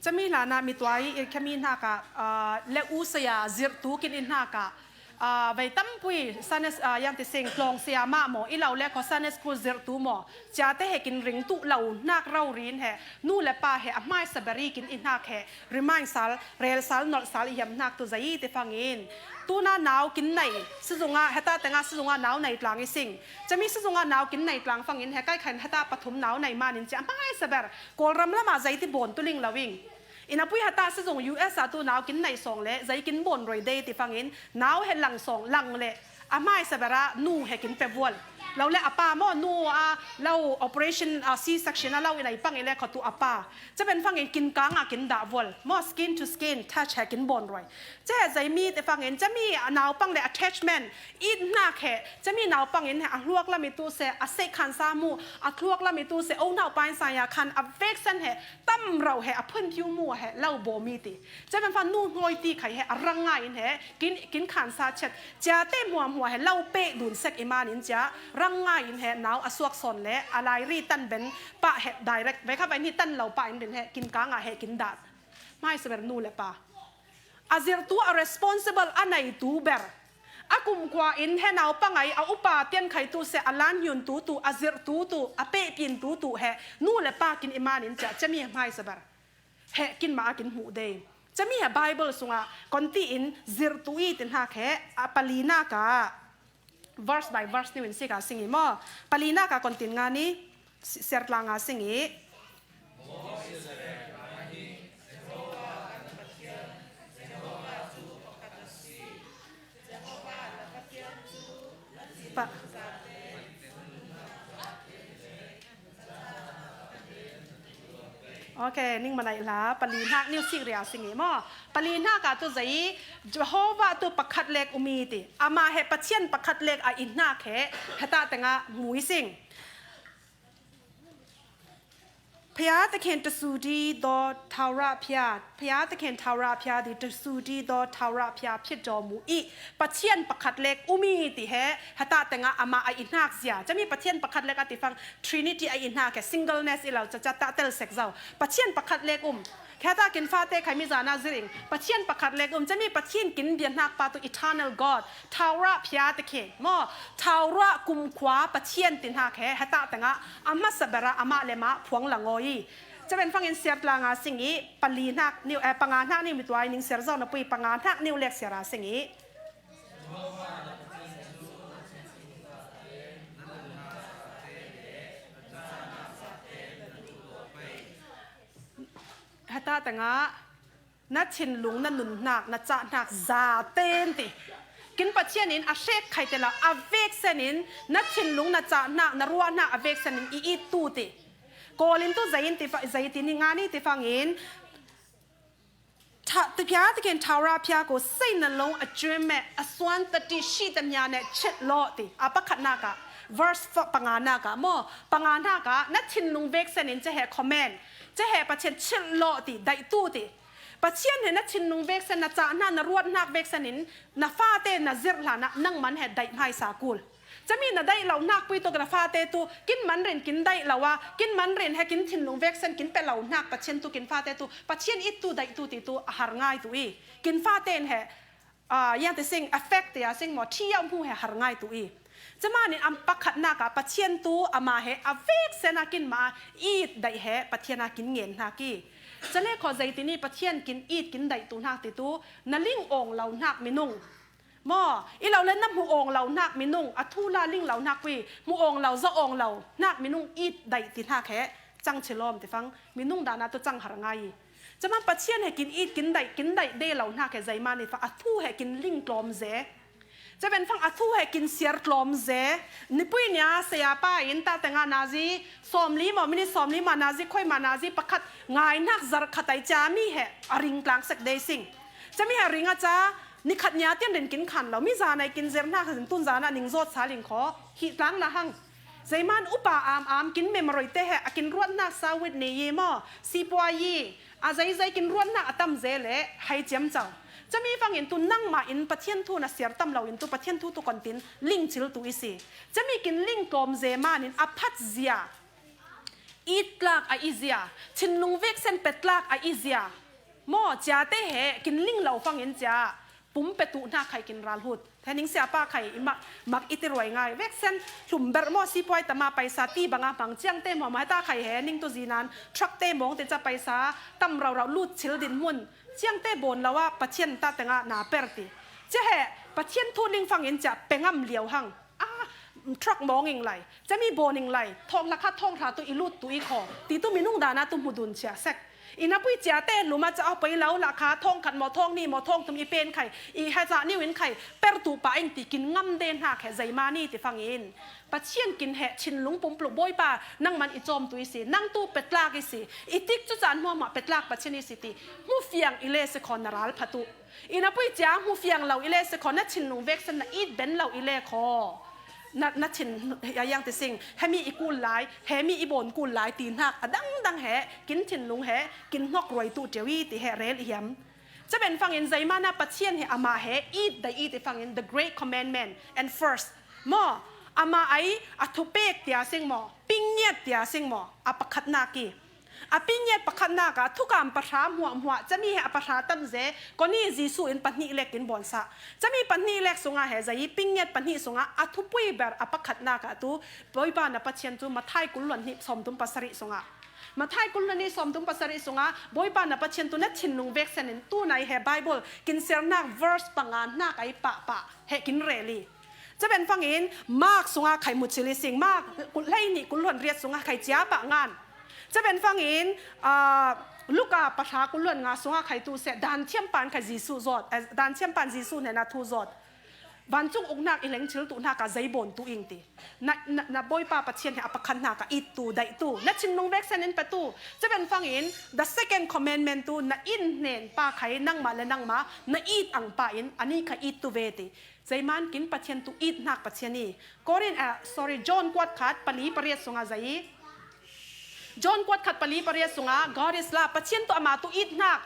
Cami hlana mituai i khami hnaka, ah, le u saya zirh tu kin i hnaka, ah, vei tampui Sunday, ah, yang ti sing tlawng saya mah maw, i lo le khaw Sunday school zirh tu maw, ciate he kin ring tu lo hnak raurin he, nu le pa he a hmai sabari kin i hnak he, remind sal, rel sal, nolh sal i hiam hnak tu zai te fangin. Tuna nau kin nei, sizunga, heta tenga sizunga nau nei tlang i sing. Cami sizunga nau kin nei tlang fangin he kai khan heta pathum nau nei manin cia a hmai saber. Kawlram lama zei ti bawn tu ling lo ing. Ina pui hata sizung U S a tu nau kin nei sawng le, zei kin bawn roi dei ti fangin, nau he lang sawng, lang le, a hmai sabera nu he kin pe vual. Lo le a pa maw, nu a lo operation, a C-section a lo ina i pang i le khaw tu a pa. Ca ben fangin kin kang a kin dah vual. Maw skin to skin touch he kin bawn roi. Ca he zei mi te fangin, cami a naupang le attachment, it hnak he, cami naupangin he a hluak lam i tu se, a seikhan sa mu, a hluak lam i tu se, o naupa in saya khan a veksan he, tam rau he, a phun thiu mu he, lo baw mi ti. Ca ben fa nu hnuai ti khai he, a rang ngai in he, kin, kin khan sa chet, ciate hmuahmua he, lo peh dun sek i manin cia, rang ngai in he, nau a suak sawn le, a lai ri tan ben, pah he, direct, vei kha vei ni tan lo pah in ben he, kin kang a he, kin dah. Hmai saber nu le pa. A zirhtu a responsible a neitu ber. A kumkhua in he naupang ai a upa tian khaitu se a lan hiun tu tu a zirhtu tu a pehpin tu tu he nu le pa kin i manin cia cami he hmai saber. He kin ma a kin hmuh dei. Cami he Bible sunga konti in zirhtu i tin hak he a palina ka. Verse by verse niu in sika sing i maw. Palina ka kontin nga ni si-, sertlanga sing i. Pa- Ok, ning manai la, pali hnak niu sik ria sing i maw. Pali hnak ah tu zei, Jehovah tu pakhat lek um i ti. Amah he Pathian pakhat lek a i hnak he, heta tengah mui sing. ဘုရားသခင်တဆူတည်းသောထာဝရဘုရား၊ ဘုရားသခင်ထာဝရဘုရားသည်တဆူတည်းသောထာဝရဘုရားဖြစ်တော်မူ၏။ Pathian pakhat lek um i ti he, heta tengah amah a i hnak zia. Cami Pathian pakhat lek a ti fang Trinity a i hnak he, singleness i lo, caca ta tel sek zau. Pathian pakhat lek um. Khata kin fate khai mi zana ziring. Pathian pakhat lek um. Cami Pathian kin bian hnak pa tu eternal God. Thaura phia te khe. Maw, thaura kumkhua Pathian ti hnak he, heta tengah, a hmasa bera amah le mah phuang la ngawi. Caben fangin siar tla nga sing i, pali hnak niu, eh, panga hnak niu mituai ning siar zau na pui panga hnak niu lek siar a sing i. Heta tengah, na thinlung, na nunhnak, na cahnak za ten ti. Kin Pathian in a hrek khai te lo, a veksen in na thinlung, na cahnak, na ruahnak a veksen in i it tu ti. Kawlin tu zei in ti fa-, zei ti ni nga ni ti fangin, ถ้า พระเจ้าที่เขียน ทาราพระยาก็ ใส่ในหลวง a cuim me, a suan tati shi tanya ne chet lo ti. A pakhatnak ah, verse fa-, panganak ah maw, panganak ah, na thinlung veksen in cehe command, cehe Pathian chet lo ti, daih tu ti. Pathian he na thinlung veksen, na cahnak, na ruahnak veksen in, na fate na zirh hlanah nangman he daih hmaisa kul. Cami na daih lo hnak pui tu na fate tu, kin manrin kin daih lo a, kin manrin he kin thinlung veksen kin pe lo hnak Pathian tu kin fate tu, Pathian it tu daih tu ti tu a har ngai tu i. Kin fate in he, ah, yang te sing, affect te a sing maw, thi yau hmu he har ngai tu i. Camanin am pakhatnak ah Pathian tu amah he a veksen a kin ma it daih he Pathian a kin ngen hnak i. Cale khaw zei ti ni Pathian kin it kin daih tu hnak ti tu, na ling awng lo hnak minung. Maw, i lo le na hmu awng lo hnak minung, a thu la ling lo hnak pui, hmu awng lo, za awng lo hnak minung it daih ti hnak he, cang chilawm ti fang, minung dana tu cang har ngai i. Caman Pathian he kin it, kin daih, kin daih de lo hnak he, zeiman i fa, a thu he kin ling tlawm ze. Caben fang a thu he kin siar tlawm ze. Nipui nia, saya pa in ta tenga nazi, sawmli maw, minit sawmli ma nazi, khoi ma nazi, pakhat ngai hnak zarh khat ai ca mi he, a ring tlang sek de sing. Cami he a ring a ca, nikhat nia tian rin kin khan lo, mi zana i kin zirh hnak zin tun zana ning zawt sa ling khaw, hi tlang na hang. Zeiman upa am am kin memoroi te he, a kin ruat hnak sa wit ni yi maw, sipua yi, a zeizei kin ruat hnak a tam ze le, hai ciam cau. Cami fangin tu nangmah in Pathian thu na siar tam lo in tu Pathian thu tu kontin ling cil tu i si. Cami kin ling tlawm ze manin a phat zia, it tlak a i zia, thinlung veksen pe tlak a i zia. Maw, cia te he, kin ling lo fangin cia, pum pe tu hnak khai kin ral hut. Thening sia pa khai i mak, mak i ti ruai ngai. Veksen, hlum ber maw sipuai tama paisa ti banga hmang ciang te maw, mai ta khai he, ning tu zinan, truck te mawng te ca paisa, tam rau rau lut cil din hmun. Ciang te bawn lo a, Pathian ta tenga na per ti. Cia he, Pathian thu ling fangin cia pengam liau hang. Ah, truck mawng ing lai. Cami bawn ing lai, thawng hla kha thawng hla tu i lut tu i khaw, ti tu minung dana tu hmu dun chia sek. I na pui cia te luma ca a poi lo la kha thawng khat maw thawng ni maw thawng tum i pen khai, i ha ca niu in khai, per tu pa ing ti kin ngam de hnak he zeimani ti fangin. Pathian kin he thinlung pumpluk Bawipa, nangman i cawm tu i si, nang tu petlak i si, i tik cu caan hmuahmah petlak Pathian i si ti, hmu fiang i le si khaw na ral pha tu. I na pui cia hmu fiang lo i le si khaw, na thinlung veksen na it ben lo i le khaw. Na, na thin, a yang ti sing, hemi i kul lai, hemi i bawn kul lai, ti hnak, a dangdang he, kin thinlung he, kin hnok ruai tu ṭeu i ti he rel i hiam. Caben fangin zeimana Pathian he amah he, it the it i fangin, the great commandment, and first. Maw, amah ai, a thupek tia sing maw, pingngiat tia sing maw, a pakhatnak i. A pingngiat pakhatnak ah thukam pahra hmuahhmuah, cami he a pahra tam ze, koni Jesuh in pahnih lek in bawnsah. Cami pahnih lek sungah he zei, pingngiat pahnih sungah a thupui ber a pakhatnak ah tu, Bawipa na Pathian cu Mathai kul luan hnih sawmthum pasarih sungah. Mathai kul luan hnih sawmthum pasarih sungah, Bawipa na Pathian tu na thinlung veksen in tu nai he Bible, kin sernak verse panga hnak ai pahpah, he kin rel i. Caben fangin, Mark sungah khai mu chili sing, Mark kul hlei nih kul luan riat sungah khai cia pah ngan. Caben fangin, ah, Luka pahra kul luan nga sungah khai tu seh, dan thiam pan khai Jesuh zawt, eh, dan thiam pan Jesuh hnena thu zawt. Vancung uknak i lengchil tuhnakah zei bawn tu ing ti. Na, na, na Bawipa Pathian he a pakhatnakah ittu, daihtu, na thinlung veksen in petu. Caben fangin, the second commandment tu, na it hnen pa khai nangmah le nangmah, na it ang pa in, a ni kha ittu ve ti. Zeiman kin Pathian tu itnak Pathian i. Korin, ah, sorry, John kuat khat, pali pariat sungah zei i. John kuat khat, pali pariat sungah, God is love, Pathian tu ama tu itnak.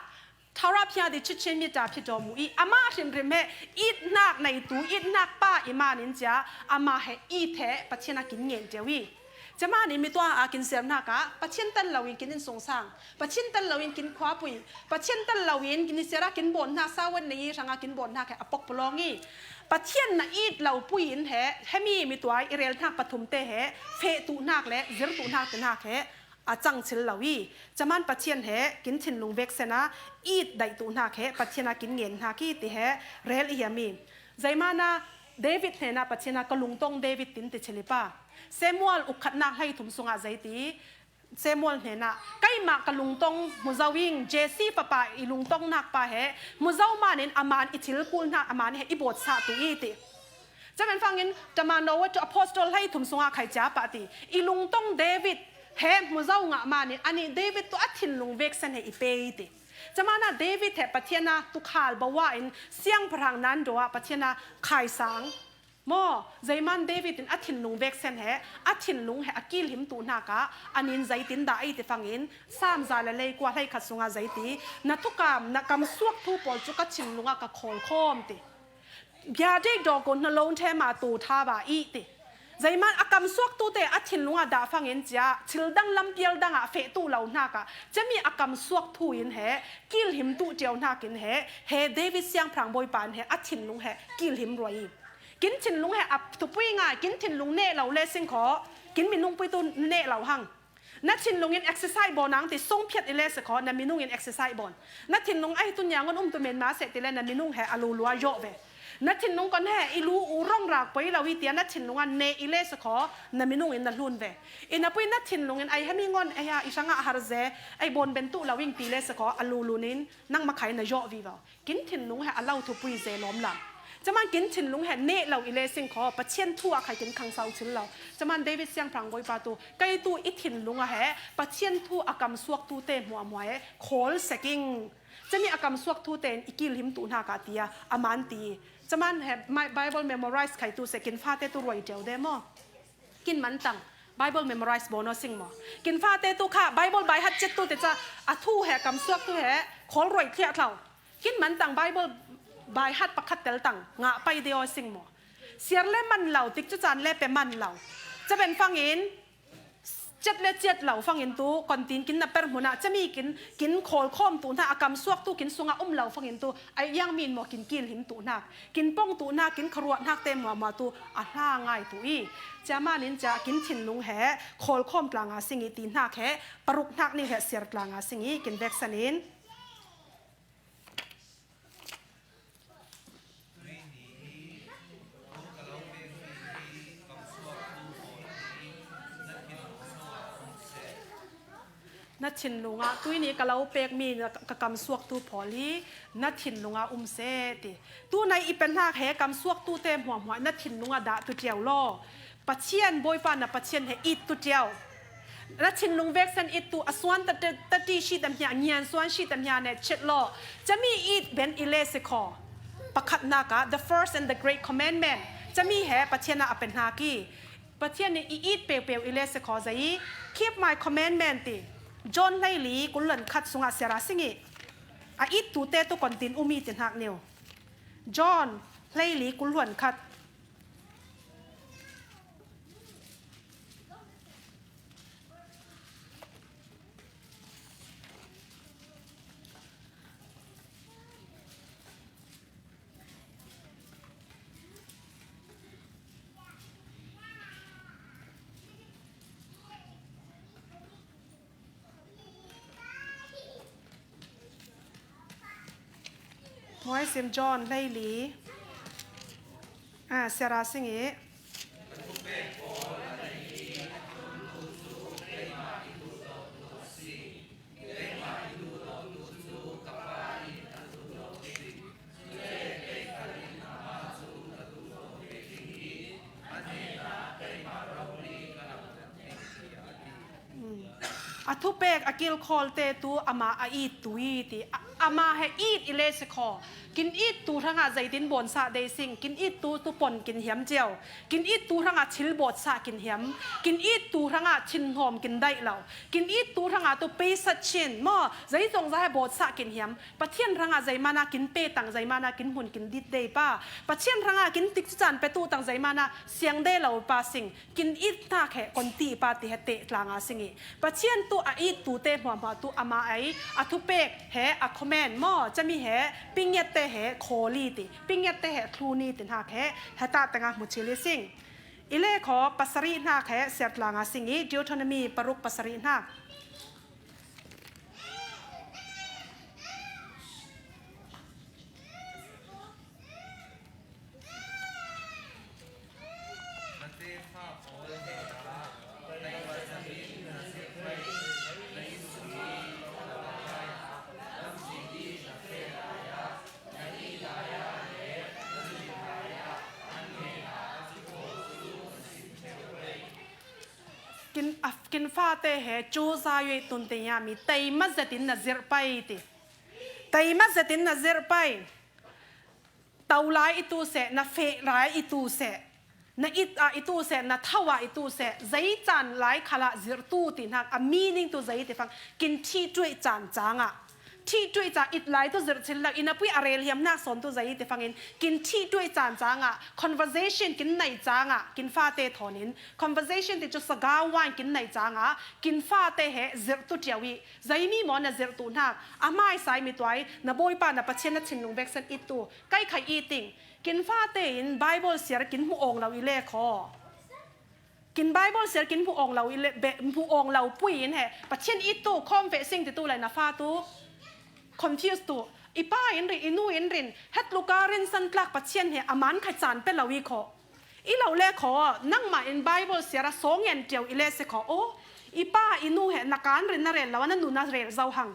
Thara phia di chichin mi ta phi dom mu i. Ama hrim hrim he itnak nei tu, itnak pa i manin cia, ama he it he Pathian a kin ngen teu i. Cia manin mi tua a kin sernak ah, Pathian tan lo in kin in sungsang. Pathian tan lo in kin khuapui. Pathian tan lo in kin i sera kin bonnak, sawan nei i hranga kin bonnak he a pok pulawng i. Pathian na it lo pui in he, hemi mi tua i relnak pathum te he, feh tuhnak le, zir tuhnak tinak he, a cangchil lo i. Caman Pathian he, kin thinlung veksen a, it daih tuhnak he, Pathian a kin ngen hnak i ti he, rel i hiam i. Zeiman a, David hnena Pathian a ka lungtong David tin ti chilipa. Samuel ukhatnak hlei thum sungah zei ti. Samuel hnena, keimah ka lungtong hmu zo ing, Jesse fapa i lungtongnak pa he, hmu zo manin aman i thil kulhnak aman he i bawtsah tu i ti. Caman fangin, tama Noah tu apostle hlei thum sungah khai cia pah ti. I lungtong David he hmu zo ngah manin, ani David tu a thinlung veksen he i pe i ti. Caman a David he Pathian a tukhal bawa in siangpahrang nan do a Pathian a khaisang. Maw, zeiman David in a thinlung veksen he, a thinlung he a kilhim tuhnakah, a nin zeitin dah ei ti fangin, Sam za le lei kua hlei khat sungah zei ti, na thukam, na kamsuak thu pawl cu ka thinlungah ka khawlkhawm ti. Bia deih dawk uh na lo ṭhe ma tu tha ba i ti. Zeiman a kamsuak tute a thinlungah dah fangin cia, thil dang lampial dangah feh tu lo hnakah, cemi a kamsuak thu in he, kilhim tu ṭio hnakin he, he David siangpahrang bawipa in he, a thinlung he, kilhim ruai i. Kin thinlung he a thupui ngai, kin thinlung neh lo le sing khaw, kin minung pui tu neh lo hang. Na thinlung in exercise bawn ang ti songphiat i le si khaw, na minung in exercise bawn. Na thinlung ahi tu niangon um tu men ma seh ti le na minung he a lulua yawh ve. Na thinlung kon he i lu u rong rak poi lo i tia na thinlung a neh i le si khaw, na minung in na hlun ve. I na pui na thinlung in ai hemi ngon ai ha i hrangah har ze, ai bawn ben tu lo ing ti le si khaw, a lulun in nang makhai na yawh vivo. Kin thinlung he a lo thupui ze lawm lang. Caman kin thinlung he neh lo i le sing khaw, Pathian thu a khai kin khang sau chil lo. Caman David siangpahrang bawipa tu, kei tu i thinlung a he, Pathian thu a kamsuak tute hmuahhmuah he, khawl sek ing. Cami a kamsuak tute in i kilhim tuhnakah tia, a man ti. Caman he, Bible memorize khai tu seh kin fate tu ruai ṭeu de maw? Kin mantang Bible memorize bawn aw sing maw? Kin fate tu kha Bible by heart cet tu te ca a thu he kamsuak tu he khawl ruai thliah thlau. Kin mantang Bible by heart pakhat tel tang ngah pai de aw sing maw? Siar le man lo, tik cu caan le pe man lo. Caben fangin cet le ciat lo fangin tu kontin kin na per hmunah cami kin, kin khawlkhawm tu hna a kamsuak tu kin sungah um lo fangin tu ai iang min maw kin kilhim tu hnak. Kin pong tuhnak, kin kharuahnak te hmuahhmuah tu a hla ngai tu i, cia manin cia kin thinlung he khawlkhawm tla nga sing i ti hnak he paruk hnak ning he siar tla nga sing i kin veksan in. Na thinlung ah tuini ka lo pekmi na ka kamsuaktu pawl hi na thinlung ah um seh ti. Tunai i pehnak he kamsuaktu te hmuahhmuah na thinlung ah dah tu ṭiau law. Pathian Bawipa na Pathian he it tu ṭiau. Na thinlung veksen it tu a suan ta, ta, ta ti shi ta hmia, ngian suan shi ta hmia ne chet law. Cami it ben i le si khaw. Pakhatnak ah, the first and the great commandment. Cami he Pathian ah a pehnak i. Pathian nih i it peupeu i le si khaw zei i, "Keep my commandment," ti. John hleili kul hluan khat sungah siara sing i, a it tu te tu kontin um i ti hnak niu. John hleili kul hluan khat. Muaisim John hleili. Ah, siara sing i. A thupek a kilkhawlte tu ama a ittu i ti. A, ama he it i le se khaw. Kin ittu hrangah zeitin bawnsah dei sing. Kin ittu tu pon kin hiam cio. Kin ittu hrangah thil bawtsah kin hiam. Kin ittu hrangah thinhawm kin daih lo. Kin ittu hrangah tu peisa chin maw. Zei zongza he bawtsah kin hiam. Pathian hrangah zeimana kin pe tang, zeimana kin hmun kin dit dei pa. Pathian hrangah kin tikcaan petu tang, zeimana siang de lo pa sing. Kin it hnak he kon ti pa ti he teh tlanga sing i. Pathian tu a ittu te hmuahhmuah tu ama ei, a thupek he, a comment maw, cami he, pingiat te he, khawli ti, pingiat te he, thluni ti hnak he, heta tengah hmu chil i sing. I le khaw pasari hnak he, siar tlanga sing i, Deuteronomy paruk pasari hnak. Kin, a, kin fate he cu zayuai tun te ya mi teima zetin na zirh pai ti. Teima zetin na zirh pai. To lai i tu seh, na feh lai i tu seh, na it ah i tu seh, na tho ah i tu seh, zei caan lai khalah zirh tu ti hnak a meaning tu zei ti fang kin thih tuai caan cangah. Thih tuai caan it lai tu zirh chil lo, i na pui a rel hiam hnak sawn tu zei ti fangin kin thih tuai caan cangah, conversation kin nei cangah, kin fate thawnin conversation ti cu saga wine kin nei cangah, kin fate he zirh tu ṭio i, zeimi maw na zirh tu hnak, a hmaisai mi tuai, na bawipa na Pathian na thinlung veksen it tu, kai khai i ting, kin fate in Bible siar kin hmu awng lo i le khaw. Kin Bible siar kin hmu awng lo i le, be, hmu awng lo pui in he, Pathian it tu, khawm feh sing ti tu lai na fa tu, confuse tu, i pa in rin, i nu in rin, hetluka rinsan tlak Pathian he, a man khai caan pe lo i khaw. I lo le khaw, nangmah in Bible siar a sawng ngen ṭio i le se khaw. Aw, i pa i nu he na kan rin na rel lo a, na nu na rel zo hang.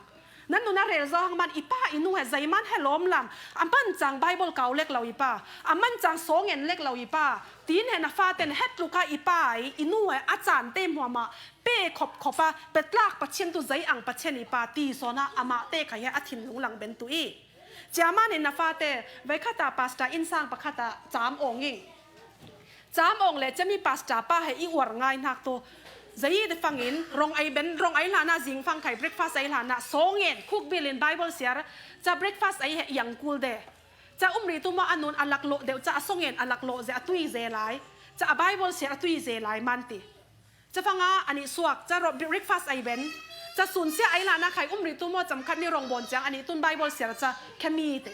Na nu na rel zo hang man i pa i nu he zeiman he lawm lam. A man cang Bible kau lek lo i pa. A man cang sawng ngen lek lo i pa. Tin he na fate na hetluka i pa i, i nu he a caan te hmuahmah pe khop khop a, pe tlak Pathian tu zei ang Pathian i pa ti sawn a, amah te khai he a thinlung lang ben tu i. Cia man in na fate, veikhat ah pastor innsang pakhat ah cam awng ing. Cam awng le cami pastor pa he i uar ngai hnak tu. Zei te fangin, rong ei ben, rong ei hlan ah zing fang khai breakfast ei hlan ah sawng ngen, khukbil in Bible siar, ca breakfast ei he yang kul de. Ca umri tu maw a nun a laklawh deuh, ca a sawng ngen a laklawh ze a tui ze lai. Ca a Bible siar a tui ze lai man ti. Cafanga an i suak, ca ro-, breakfast ei ben. Ca sunsia ei lana khai umri tu maw camkhat ni rong bawn ciang an i tun Bible siar ca khemi te.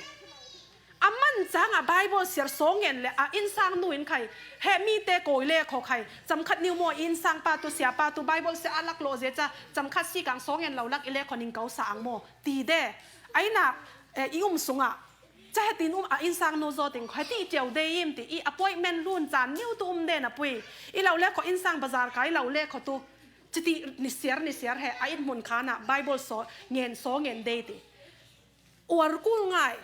A man cang a Bible siar sawng ngen le a innsang nu in khai, he mi te kawi le khaw khai, camkhat ni maw i innsang pa tu sia pa tu Bible siar a laklawh ze ca, camkhat si kang sawng ngen lo lak i le khaw ning kau sa ang maw, ti de. Ei nak, eh, i um sungah. Ca hetin um a innsang nu zaw ting khaw heti ṭio de im ti i appointment lun caan niu tu um de na pui. I lo le khaw innsang bazar kai lo le khaw tu. Citi ni siar ni siar he a it hmun khan ah Bible saw ngen saw ngen de ti. Uar kul ngai.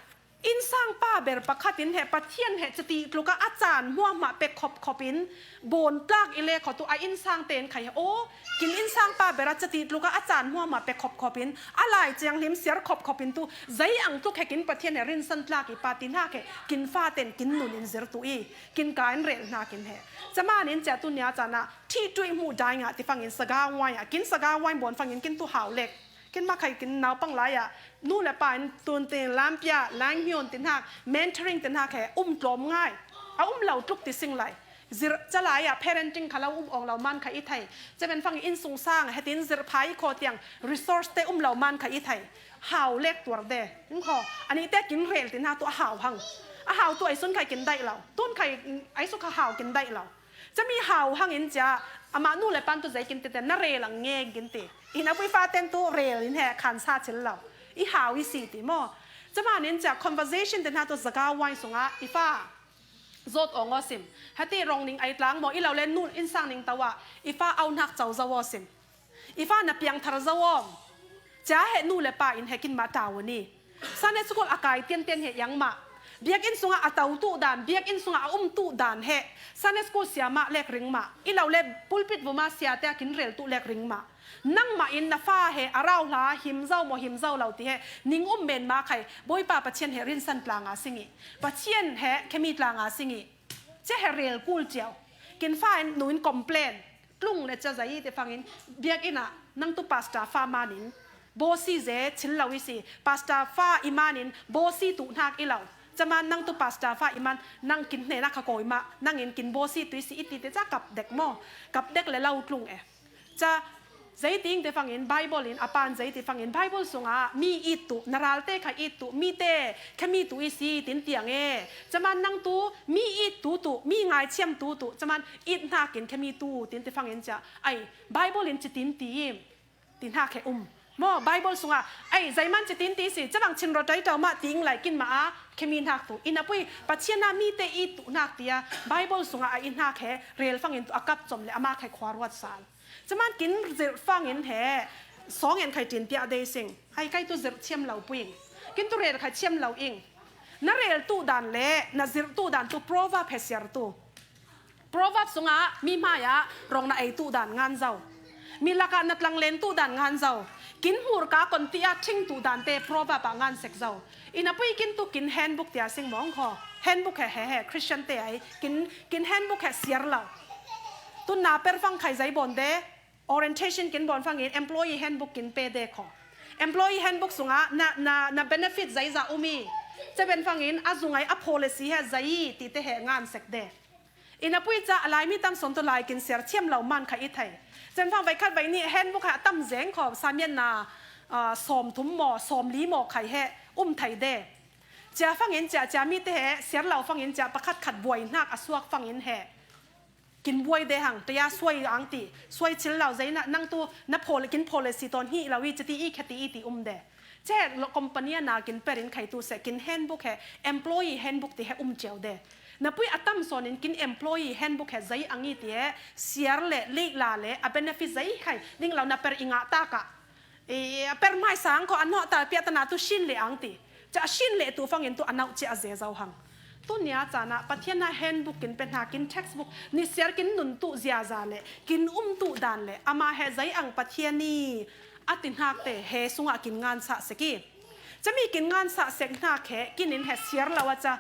Innsang pa ber pakhat in he Pathian he citi tluka a caan hmuahmah pe khop khop in bawn tlak i le khaw tu a innsang tein khai he aw, kin innsang pa ber a citi tluka a caan hmuahmah pe khop khop in a Lai Thianghlim siar khop khop in tu zei ang tluk he kin Pathian he rinsan tlak i pa ti hnak he kin faten kin nun in zir tu i kin ka in rel hnak in he. Caman in cia tu nia caan ah thih tuih hmuh dai ngah ti fangin saga wine ah kin saga wine bawn fangin kin tu hau lek. Kin makhai kin naupang lai ah nu le pa in tun tin lampia, lang hion ti hnak, mentoring ti hnak he um tlawm ngai. A um lo tluk ti sing lai. Zir calai ah parenting kha lo um awng lo man kha i thei. Caben fang innsung sang hetin zir phai i khaw tiang resource te um lo man kha i thei. Hau lek tuar de. Inn khaw. Ani te kin rel ti hnak tu a hau hang. A hau tu ai sun khai kin daih lo. Tun khai ai su kha hau kin daih lo. Cami hau hang in cia amah nu le pan tu zei kin ti te na rel ang nge kin ti. Inn a pui fa ten tu rel in he khan sa chil lo. I hau i si ti maw. Caman in cia conversation ti hnak tu zaga wine sungah i fa. Zawt awng aw sim. Heti rong ning ai tlang maw i lo le nu innsang ning tawah i fa au hnak co zo aw sim. I fa na piang thar zo aw. Cia he nu le pa in he kin mah tau ni. Sunday school a kai tian tian he yang mah. Biakinn sungah a to tuh dan, biakinn sungah a um tuh dan he, Sunday school siama lek ring mah, i lo le pulpit vuma siate a kin rel tuh lek ring mah. Nangmah in na fa he a rauhla himzo maw himzo lo ti he ning um men ma khai, Bawipa Pathian he rinsan tlanga sing i, Pathian he khemi tlanga sing i, cia he rel kul ciau. Kin fa in nu in complain tlung le cia zai i te fangin, biakinn ah nang tu pastor fa manin bawsi ze chil lo i si, pastor fa i manin bawsi tuh hnak i lo. Caman nang tu pastor fa i man nang kin hnena kha kawi mah, nangin kin bawsi tuh i si i ti te ca kap dek maw? Kap dek le lo tlung e. Ca zei ting te fangin Bible in a pan zei ti fangin Bible sungah mi it tuh, na ralte kha it tuh, mi te khemi tuh i si tin tiang e. Caman nang tu mi it tuh tuh, mi ngaithiam tuh tuh, caman it hnakin khemi tuh tin te fangin cia ai Bible in ci tin ti im. Ti hnak he um. Maw, Bible sungah, ei, zeiman ci tin ti si, cabang chin rawt ai tau mah ting lai kin mah a, khemi hnak tu. Ina pui, Pathian a mi te i tuh hnak tia, Bible sungah a i hnak he, rel fangin tu a kap com le ama khai khua ruat sal. Caman kin zirh fangin he, sawng en khai tin tiah dei sing. Hai kai tu zirh thiam lo puing. Kin tu rel khai thiam lo ing. Na rel tuh dan le, na zirh tuh dan tu proverb he siar tu. Proverb sungah mi hmaiah rawng na ei tuh dan ngan zo. Mi lakah na tlanglen tuh dan ngan zo. Kin hmurka kon tiah thing tuh dan te proverb ah ngan sek zo. Ina pui kin tu kin handbook tia sing mawng kho. Handbook he he he Christian te ai kin, kin handbook he siar lo. Tun na per fang khai zai bon de. Orientation kin bon fangin employee handbook kin pe de kho. Employee handbook sungah na, na, na benefit zai za umi. Caben fangin a zungai a policy he zai ti te he ngan sek de. Ina pui ca a lai mi tam son tu lai kin siar thiam lo man kha i thei. Cen fang vai khat vai ni handbook ha tam zeng kho samian na, ah, sawm thum maw, sawm li maw khai he um thei de. Cia fangin cia, cia mi te he siar lo fangin cia pakhat khat buai hnak a suak fangin he. Kin buai de hang, taya suai ang ti, suai chil lo zei na, nang tu na pol-, kin policy ton hi lo i, citi i, khati i ti um de. Che lo company a na kin perin khai tu se kin handbook he, employee handbook ti he um ciau de. Na pui a tam sonin kin employee handbook he zei ang i ti he, siar le, leila le, a benefit zei khai, ding lo na per i ngah ta ka. I, a per mai sang ko a no ta pia ta na tu shin le ang ti. Ca a shin le tu fangin tu a nau cia a ze zau hang. Tu nia cana Pathian na handbook kin pe hna kin textbook ni siar kin nun tu ziaza le, kin um tu dan le, ama he zei ang Pathian ni a ti hnak te he sungah kin ngan sah sek i. Cami kin ngan sah sek hnak he, kin in he siar lo a ca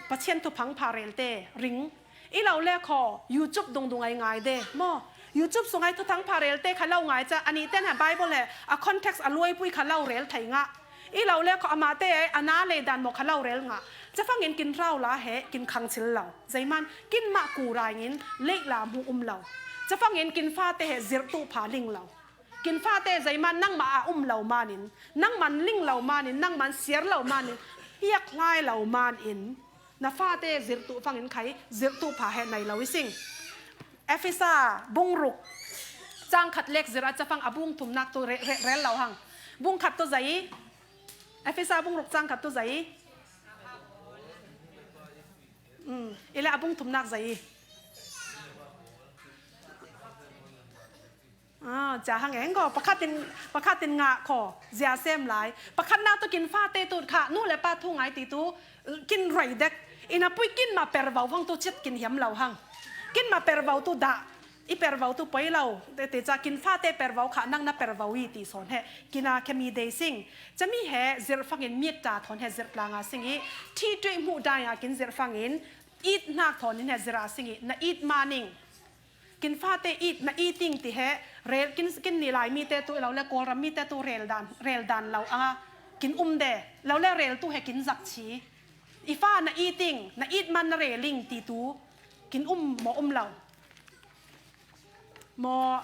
Pathian thuphang pha rel te ring. I lo le kho, YouTube dungdung ai ngai de, maw? YouTube sung ai thuthang pha rel te kha lo ngai ca, ani ten ha Bible he, a context a luai pui kha lo rel thei ngah. I lo le kho, ama te ai, a na le dan maw kha lo rel ngah. Ca fangin kin rau la he, kin khang chil lo. Zeiman, kin mah ku rai ngin, leila mu um lo. Ca fangin kin fa te he zirh tu pha ling lo. Kin fate zeiman nangmah a um lo manin, nangman ling lo manin, nangman siar lo manin, piak hlai lo manin, na fate zirhtuh fangin khai, zirhtuh pha he nei lo i sing. Efesa bungruk cangkhat lek zirh a cafang a bung thumnak tu re-, re-, rel lo hang. Bung khat tu zei. Efesa bungruk cangkhat tu zei. Mm, ile a bung thumnak zei. Ah, ca hang eng ko, pakhat in, pakhat in ngah ko, zia sem lai. Pakhat na tu kin fate tu kha, nu le pa thu ngai ti tu, kin roi dek. Ina pui kin ma pervau hang tu cit kin hiam lo hang. Kin ma pervau tu dah, i pervau tu poi lo. Te, te ca kin fate pervau kha nang na pervau i ti son he. Kina kemi dei sing. Cami he zir fangin mit ta thon he zir tlanga sing i. Thi tui mu dai a kin zir fangin. It hnak thon in he zir a sing i. Na it maning. Kin fate it, na iting ti he, rel, kin, kin ni lai mi te tu, lo le Kawlram mi te tu rel dan, rel dan lo anga, kin um de, lo le rel tu he kin zak chi. I fa na iting, na it man na reling ti tu, kin um maw um lo. Maw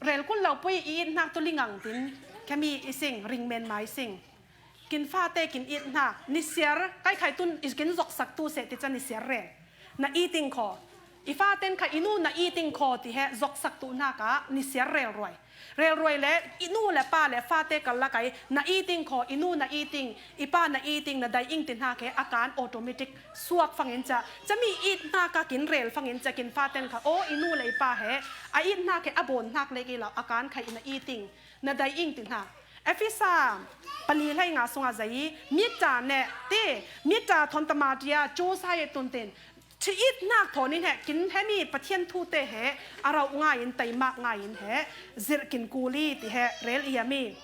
rel kul lo pui i it hnak tu lingang tin, kami i sing, ring men mai sing. Kin fate kin it hna, ni siar, kai khai tun i kin zoksak tu seh ti can ni siar rel. Na iting kho. I faten kha i nu na iting kho ti he zoksak tu hna ka ni siar rel ruai. Rel ruai le, i nu le pa le fate kal la kai, na iting kho, i nu na iting, i pa na iting, na dai ing ti hna khe, a kan automatic suak fangin ca. Cami it hna ka kin rel fangin ca kin faten kha, o i nu le i pa he, a it hna khe, a bon hnak le ki lo, a kan khai na iting. Na dai ing ti hna. Efesa pali hlei nga sungah zei, mita ne ti, mita thon tamatia, chu sa ye tuntin. Thi it hnak thon in he, kin hemi Pathian thu te he, a rauh ngai in, taimak ngai in he, zirh kin kuli ti he, rel i a mi.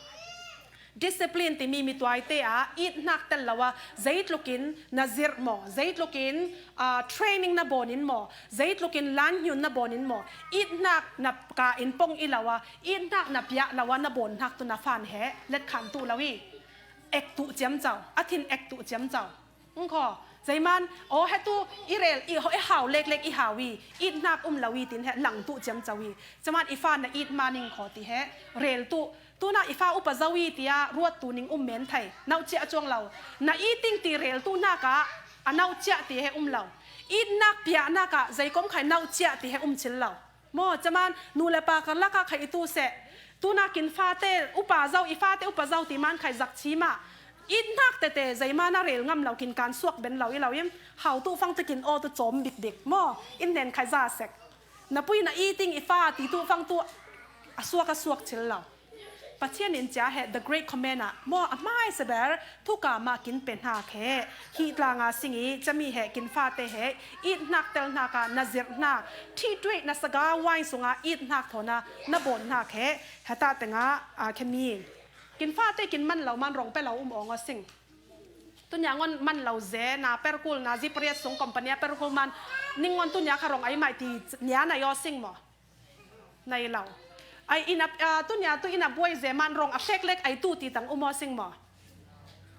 Discipline timi mituaite ah it hnak tel lo a, zeitlukin na zirh maw, zeitlukin, ah, training na bawnin maw, zeitlukin lan hniun na bawnin maw, it hnak na ka in pong i lo a, it hnak na piah lo a, na bawn hnak tu na fan he, let khan tu lo i, ek tu ciamcau, a thin ek tu ciamcau. Ngkhaw, zeiman, aw, he tu i rel, i, i hau leklek i hau i, it hnak um lo i tin he, lang tu ciamcau i. Caman i fa na it ma ning khaw ti he, rel tu, tuna i fa upa zo i tia, ruat tu ning um men thei, nauh ciah cuang lo. Na it ting ti rel tu hnak ah, a nauh ciah ti he um lo. It hnak piah hnak ah, zeikom khai nauh ciah ti he um cil lo. Maw, caman, nu le pa karlak ah khai i tu seh. Tuna kin fate, upa zo, i fate upa zo ti man khai zak chi mah. It hnak tete, zeiman a rel ngam lo kin kan suak ben lo i lo im. Hau tu fang tu kin aw tu cawm bikbik. Maw, in nen khai za sek. Na pui na i ting i fa ti tu fang tu a suak a suak cil lo. Pathian in cia he, the great command ah, maw a hmai seber, thuka mah kin pe hnak he, hi tlanga sing i, cami he, kin fate he, it hnak tel hnak ah, na zirh hnak, thi tuih na saga wine sungah, it hnak thona, na bawn hnak he, heta tenga, a, khemi. Kin fate kin man lo man rong pe lo um awng aw sing. Tunia ngon man lo ze, na perkul, na zipariat sung company a perkul man, ning ngon tunia kha rong ai mai ti, nia na yaw sing maw. Nei lo. Ai ina, ah, tunia tu ina buai ze man rong a fek lek ai tu ti tang um aw sing maw.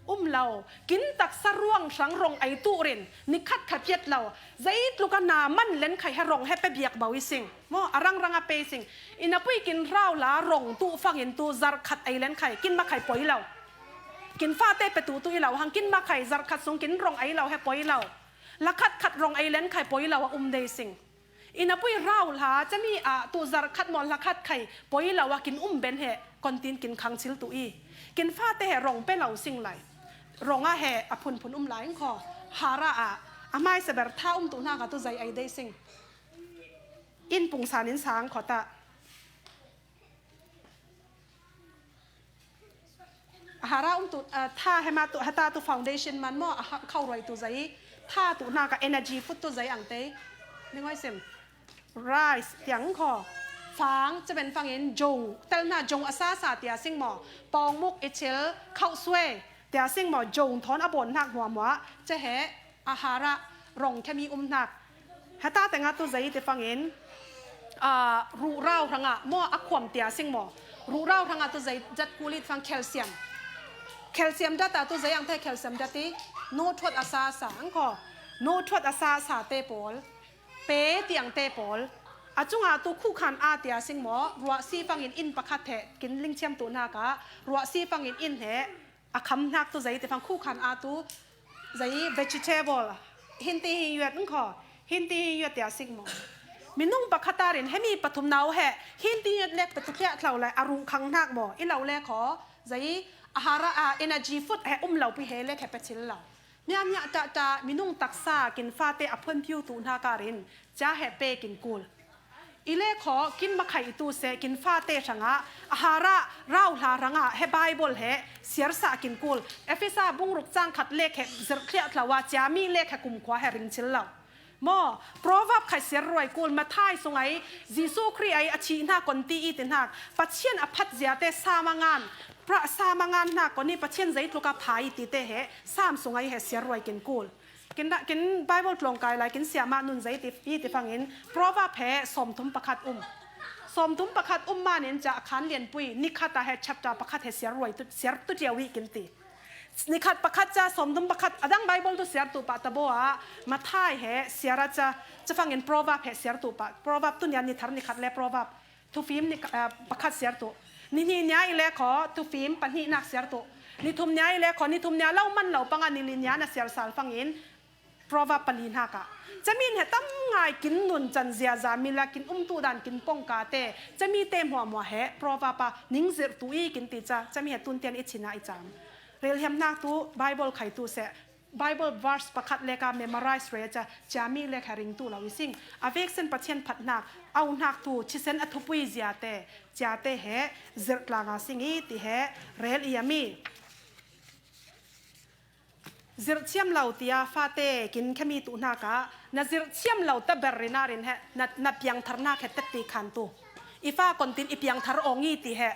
Um lo. Kin taksa ruang hrang rong ai tu rin. Ni khat kha piat lo. Zeitluk a na man len khai he rong he pe biak bau i sing. Maw, a rang rang a pe i sing. Ina pui kin rau la rong tu fangin tu zar khat ai len khai. Kin ma khai poi lo. Kin fate pe tu tu i lo. Hang kin ma khai zar khat sung kin rong ai lo he poi lo. La khat khat rong ai len khai poi lo a um dei sing. Ina pui rau hla, cami ah tu zar khat maw hla khat khai, poi lo a kin um ben he, kontin kin khang cil tu i. Kin fate he rong pe lo sing lai. Rong a he, a phunphun um lai ngkhaw. Hara ah, a hmai seber tha um tu hnak ah tu zei ai dei sing. In pungsan in sang khaw ta. A hara um tu, ah, tha hema tu, heta tu foundation man maw, a ha-, khau ruai tu zei, tha tu hnak ah energy food tu zei ang tei. Ni ngoi sim. Rice, tiang khaw. Fang, caben fangin, jong, tel hna jong a sa sa tia sing maw. Pawngmuk i chil, khauh suai, tia sing maw, jong thawn a bawn hnak hmuahmuah, ca he, a hara, rong khemi um hnak. Heta tengah tu zei te fangin, ah, ruhrau hrangah maw a khuam tia sing maw. Ruhrau hrangah tu zei zat kulit fang calcium. Calcium dat ah tu zei ang te calcium dat i. No thuat a sa sa ang khaw. No thuat a sa sa te pawl. Pe tiang te pawl. A cungah tu khuhkhan a tia sing maw. Ruah si fangin in pakhat he. Kin lingchiam tu hnak ah. Ruah si fangin in he. A kham hnak tu zei te fang khuhkhan a tu zei vegetable. Hin ti hi yuat ngkhaw. Hin ti hi yuat tia sik maw. Minung pakhat a rin hemi pathum nau he. Hin ti yuat lek patu piah thlau lai a rung khang hnak maw. I lo le khaw. Zei a hara a energy food he um lo pi he lek he pe chil lo. Mia mia ta ta minung taksa kin fate a phuan piu tu hnak a rin. Cia he pe kin kul. I le khaw, kin makhai i tu se, kin fate hrangah, a hara, rau hla hrangah, he Bible he, siarsa kin kul. Efesa bung ruk cang khat lek he, zirh thliah thlau a, cia mi lek he kumkhua he ring chil lo. Maw, Proverb khai siar ruai kul, Mathai sung ai, Jesu Khrih ai, a thih hna kon ti i ti hnak, Pathian a phat zia te sam a ngan, pra, sam a ngan hna kon i Pathian zeitluk a pha i ti te he, sam sung ai he siar ruai kin kul. Kin, kin Bible tlawng kai lai, kin siamah nun zei ti, i ti fangin, Proverb he sawmthum pakhat um. Sawmthum pakhat um manin ca a khan lianpui, nikhat a he chapter pakhat he siar ruai tu, siar tu tia wi kin ti. Nikhat pakhat ca sawmthum pakhat, a dang Bible tu siar tu pah tabo ah, Mathai he siar a ca, ca fangin Proverb he siar tu pah. Proverb tu nian ni thar nikhat le Proverb. Thufim ni, ah, pakhat siar tu. Ni hnih nia i le khaw, thufim pahnihnak siar tu. Ni thum nia i le khaw, ni thum nia lo man lo panga ni li nia na siar sal fangin, Proverb pali hnak ah. Camin he tam ngai kin nun can ziaza mi la kin um tu dan kin pong ka te. Cami te hmuahhmuah he, Proverb a ning zirh tu i kin ti ca. Cami he tun tian i chin ah i cam. Relhiam hnak tu, Bible khai tu seh. Bible verse pakhat leka memorize re ca, ciami leka ringtu lo i sing. A veksen Pathian phatnak, au hnak tu, chisen a thupui ziate, ciate he, zirh tlanga sing i ti he, rel i ami. Zirh thiam lo tia fate kin khemi tu hnaka, na zirh thiam lo ta ber rina rin he, na, na piang thar hnak he tatti khan tu. I fa kontin i piang thar ong i ti he.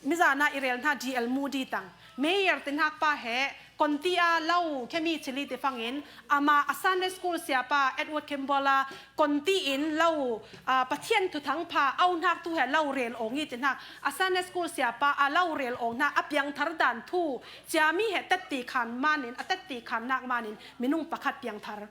Mizana i rel hna D L Moody tang. Mayer ti hnak pa he, konti a lo khemi chili ti fangin, ama a Sunday school siapa Edward Kimball a, konti in lo, a, Pathian thuthang pha, au hnak tu he lo rel ong i ti hnak. A Sunday school siapa a lo rel ong hnak, a piang thar dan thu, ciami he tatti khan manin, a tatti khan nak manin, minung pakhat piang thar.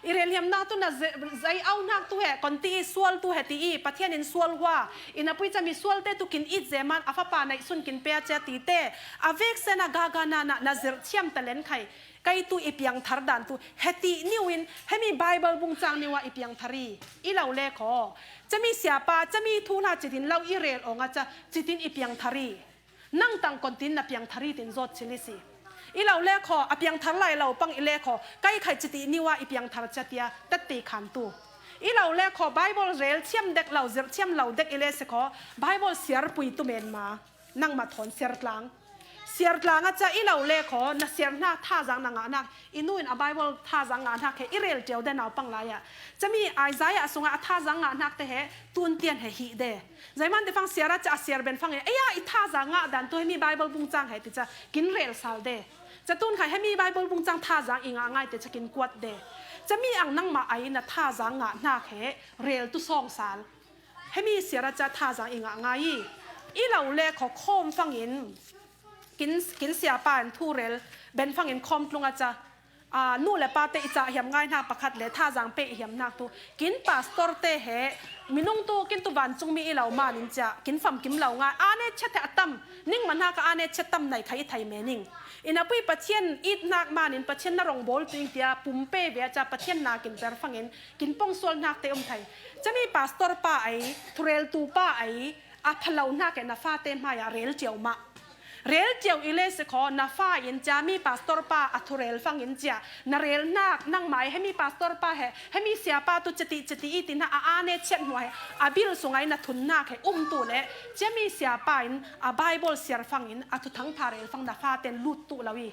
I rel hiam nak tu na ze-, zei au hnak tu he, konti i sual tu he ti i, Pathian in sual hua, i na pui cami sual te tu kin it zeman, a fapa naih sun kin pea cia ti te, a veksen a gaga na, na, na zirh thiam talen khai, kai tu i piang thar dan tu, he ti niu in, hemi Bible bung cang niu a i piang thar i, i lo le kho. Cami siapa, cami thu hla citin lo i rel ong a ca, citin i piang thar i. Nang tang kontin na piang thar i tin zot chili si. I lo le kho, a piang thar lai lo pang i le kho, kai khai citi niu a i piang thar ca tia, tatti khan tu. I lo le kho, Bible rel thiam dek lo, zirh thiam lo dek i le si kho, Bible siar pui tu men ma, nang ma thon siar tlang. Siar tlang a ca i lo le kho, na siar hna thazang na ngah hnak, i nu in a Bible thazang ngah hnak he, i rel tiu de nau pang lai a. Cami Isaiah sungah a thazang ngah hnak te he, tun tian he hi de. Zeiman te fang siar a ca a siar ben fangin, eia i thazang ngah dan tu hemi Bible bung cang he ti ca, kin rel sal de. Ca tun khai hemi Bible bung cang thazang i ngah ngai te ca kin kuat de. Cami ang nang ma ai na thazang ngah hnak he, rel tu song sal. Hemi siar a ca thazang i ngah ngai i. I lo le kho khom fangin, kin, kin siapa in thu rel, ben fangin khom tlung a ca, a, nu le pa te i ca hiam ngai hnak pakhat le thazang pe i hiam hnak tu. Kin pastor te he, minung tu, kin tu vancung mi i lo manin cia, kin fam kim lo ngai. A ne chet he a tam, ning ma hnak a ne chet tam nai khai i thai me ning. I na pui Pathian it hnak manin Pathian na rong bawl tu ing tia, pum pe ve a ca Pathian na kin ber fangin, kin pong sual hnak te um thai. Cami pastor pa ai, thurel tu pa ai, a phalo hnak e na fate hmai a rel tiu mah. Rel tiu i le si kho, na fa in cami pastor pa a thurel fangin cia, na rel hnak nang mai hemi pastor pa he, hemi siapa tu citi, citi i ti hna a, a ne chiat hmuah he, a bil sungai na thun hnak he, um tu le, cami siapa in a Bible siar fangin a thuthang pha rel fang na faten lut tu lo i.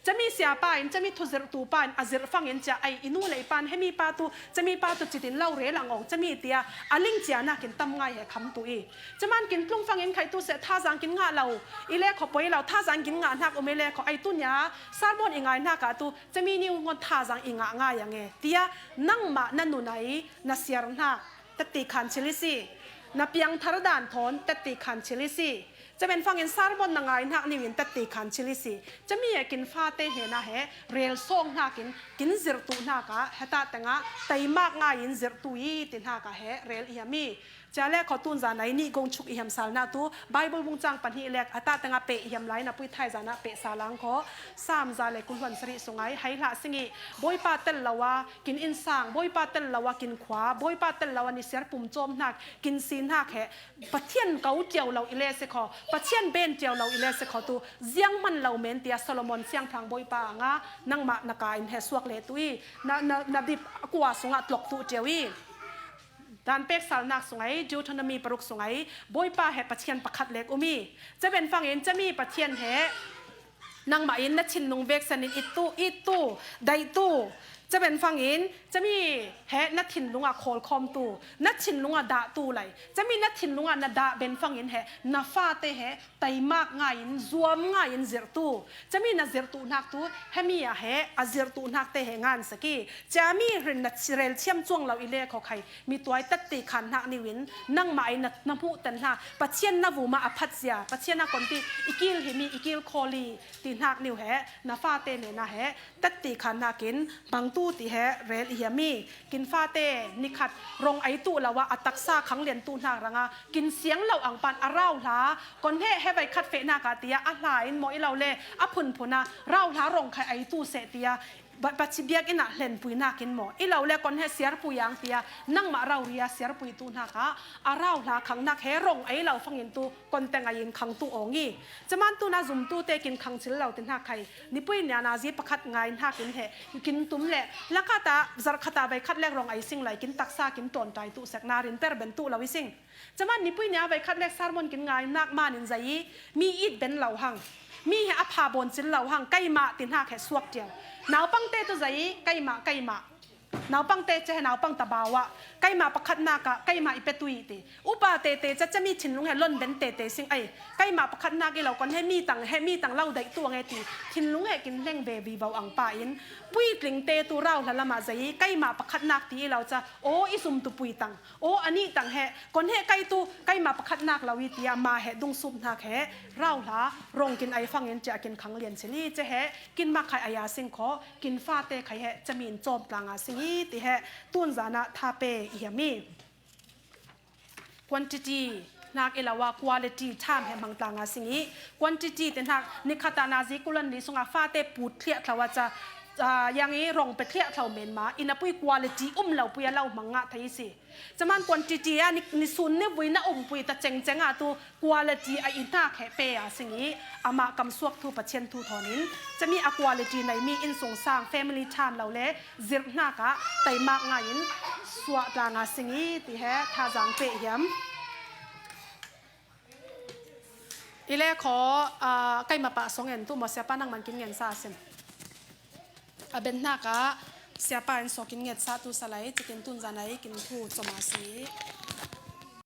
Cami siapa in, cami thuzirhtu pa in, a zirh fangin cia ai, i nu le i pan, hemi pa tu, cami pa tu citin lo rel ang ong, cami tia, a ling cia nakin tam ngai he kham tu i. Caman kin tlung fangin khai tu se, thazang kin ngah lo, i le kho poi lo, thazang kin ngah hnak um i le kho, ai tu nia, sermon i ngai hnak a tu, cami niu ngon thazang i ngah ngai ang e. Tia, nangmah na nun ai, na siar hna, tatti khan chili si. Na piang thar dan thon, tatti khan chili si. Caben fangin sermon na ngai hnak niu in tatti khan chili si. Cami he kin fate hnena he rel sawng hnakin kin zirh tu hnaka heta tengah taimak ngai in zirh tu i ti hnaka he rel i hiam i. Cia le kho tun zan ai nih gong chuk i hiam sal na tu Bible bung cang pahnih lek heta tengah peh i hiam lai na pui thai zan ah peh sa lang kho. Sam za le kul hluan sarih sungai hai hlah singi Bawipa tel lo a kin innsang, Bawipa tel lo a kin khua, Bawipa tel lo a ni siar pum cawm hnak, kin si hnak he Pathian ko tiu lo i le si kho, Pathian ben tiu lo i le si kho tu, ziang hman lo men tia Solomon siangthang Bawipa anga nangmah na ka in he suak le tu i, na, na, na dip kua sungah tlok tu tiu i. Dan pek salnak sungai, Deuteronomy paruk sungai, Bawipa he Pathian pakhat lek um i. Caben fangin cami Pathian he, nangmah in na thinlung veksan in it tu, it tu, daih tu. Caben fangin, cami he na thinlung ah khawlkhawm tu, na thinlung ah dah tu lai. Cami na thinlung ah na dah ben fangin he, na fate he, taimak ngai in, zuam ngai in zirh tu. Cami na zirh tu hnak tu, hemi ah he, a zirh tu hnak te he ngan saki. Cami rin na rel thiam cuang lo i le kho khai. Mi tuai tatti khan hnak niu in, nangmah ai na, na hmuh tan hna. Pathian na vuma a phat zia, Pathian a kon ti, i kil himi, i kil khawli, ti hnak niu he, na fate hnena he, tatti khan hnakin, bang tu ti he, rel i hiam i, kin fate, nikhat, rong ai tu lo a, a taksa khang lian tu hnak ranga, kin siang lo ang pan a rau hla, kon he, he vai khat feh hnak a tia, a hla in maw i lo le, a phunphun a, rau hla rong khai ai tu seh tia, Ba, pachi biak ina hlenpui nakin maw. I lo le kon he siarpui ang tia, nangmah rauria siarpui tu hnaka, a rau hla khang nak he rong ei lo fangin tu kon teng a in khang tu ong i. Caman tuna zumtu te kin khang chil lo ti hnak khai. Nipui nia nazi pakhat ngai hnakin he, kin tum le, lakata, zarkhata vai khat lek rong ei sing lai, kin taksa, kin ton tai tu sek narin per ben tu lo i sing. Caman nipui nia vai khat lek sermon kin ngai nak manin zai i, mi it ben lo hang. Mi he a pha bon chil lo hang, keimah ti hnak he suak tiang. Naupang te tu zai i, keimah, keimah. Naupang te che he naupang ta bawa. Keimah pakhat nak a, keimah i pe tu i ti. Upa te te che che mi thinlung he lon ben te te sing ai. Keimah pakhat nak i lo kon he mi tang, he mi tang lo dai tu ang e ti. Thinlung he kin leng ve vi vau ang pa in. Puitling te tu rau hla lama zai i, keimah pakhat nak ti i lo cha. O i sum tu pui tang. O, a nih tang he, kon he kai tu, keimah pakhat nak lo i tia, ma he dung sup hnak he, rau hla, rong kin ai fangin cia kin khang lian chil i, che he, kin mak khai aya sing kho, kin fa te khai he, camin cawm tlang a sing i, ti he, tun zan a tha pe i hiam i. Quantity, hnak i lo a, quality, tham he mang tlang a sing i, quantity te hnak, ni khat a nazi kulan li sung a fa te put thliah thlo a cha, ah, yang i rong pe thliah thlo men ma, i na pui quality um lo pui a lo mang ngah thei i si. Caman quantity a ni, ni sun ni vui na um pui ta ceng ceng a tu quality a i hnak he pe a sing i amah kam suak thu Pathian thu thawn in cami a quality nei mi inn sung sang family tham lo le zirh hnak a taimak ngai in suah tlang a sing i ti he thazang pe hiam. I le kho, ah, keimah pah song en tu maw siapa nangman kin ngen sa a sin. A ben hnak ah siapa in saw kin nget sa tu salai, cikin tun zan ai kin thu cawm a si.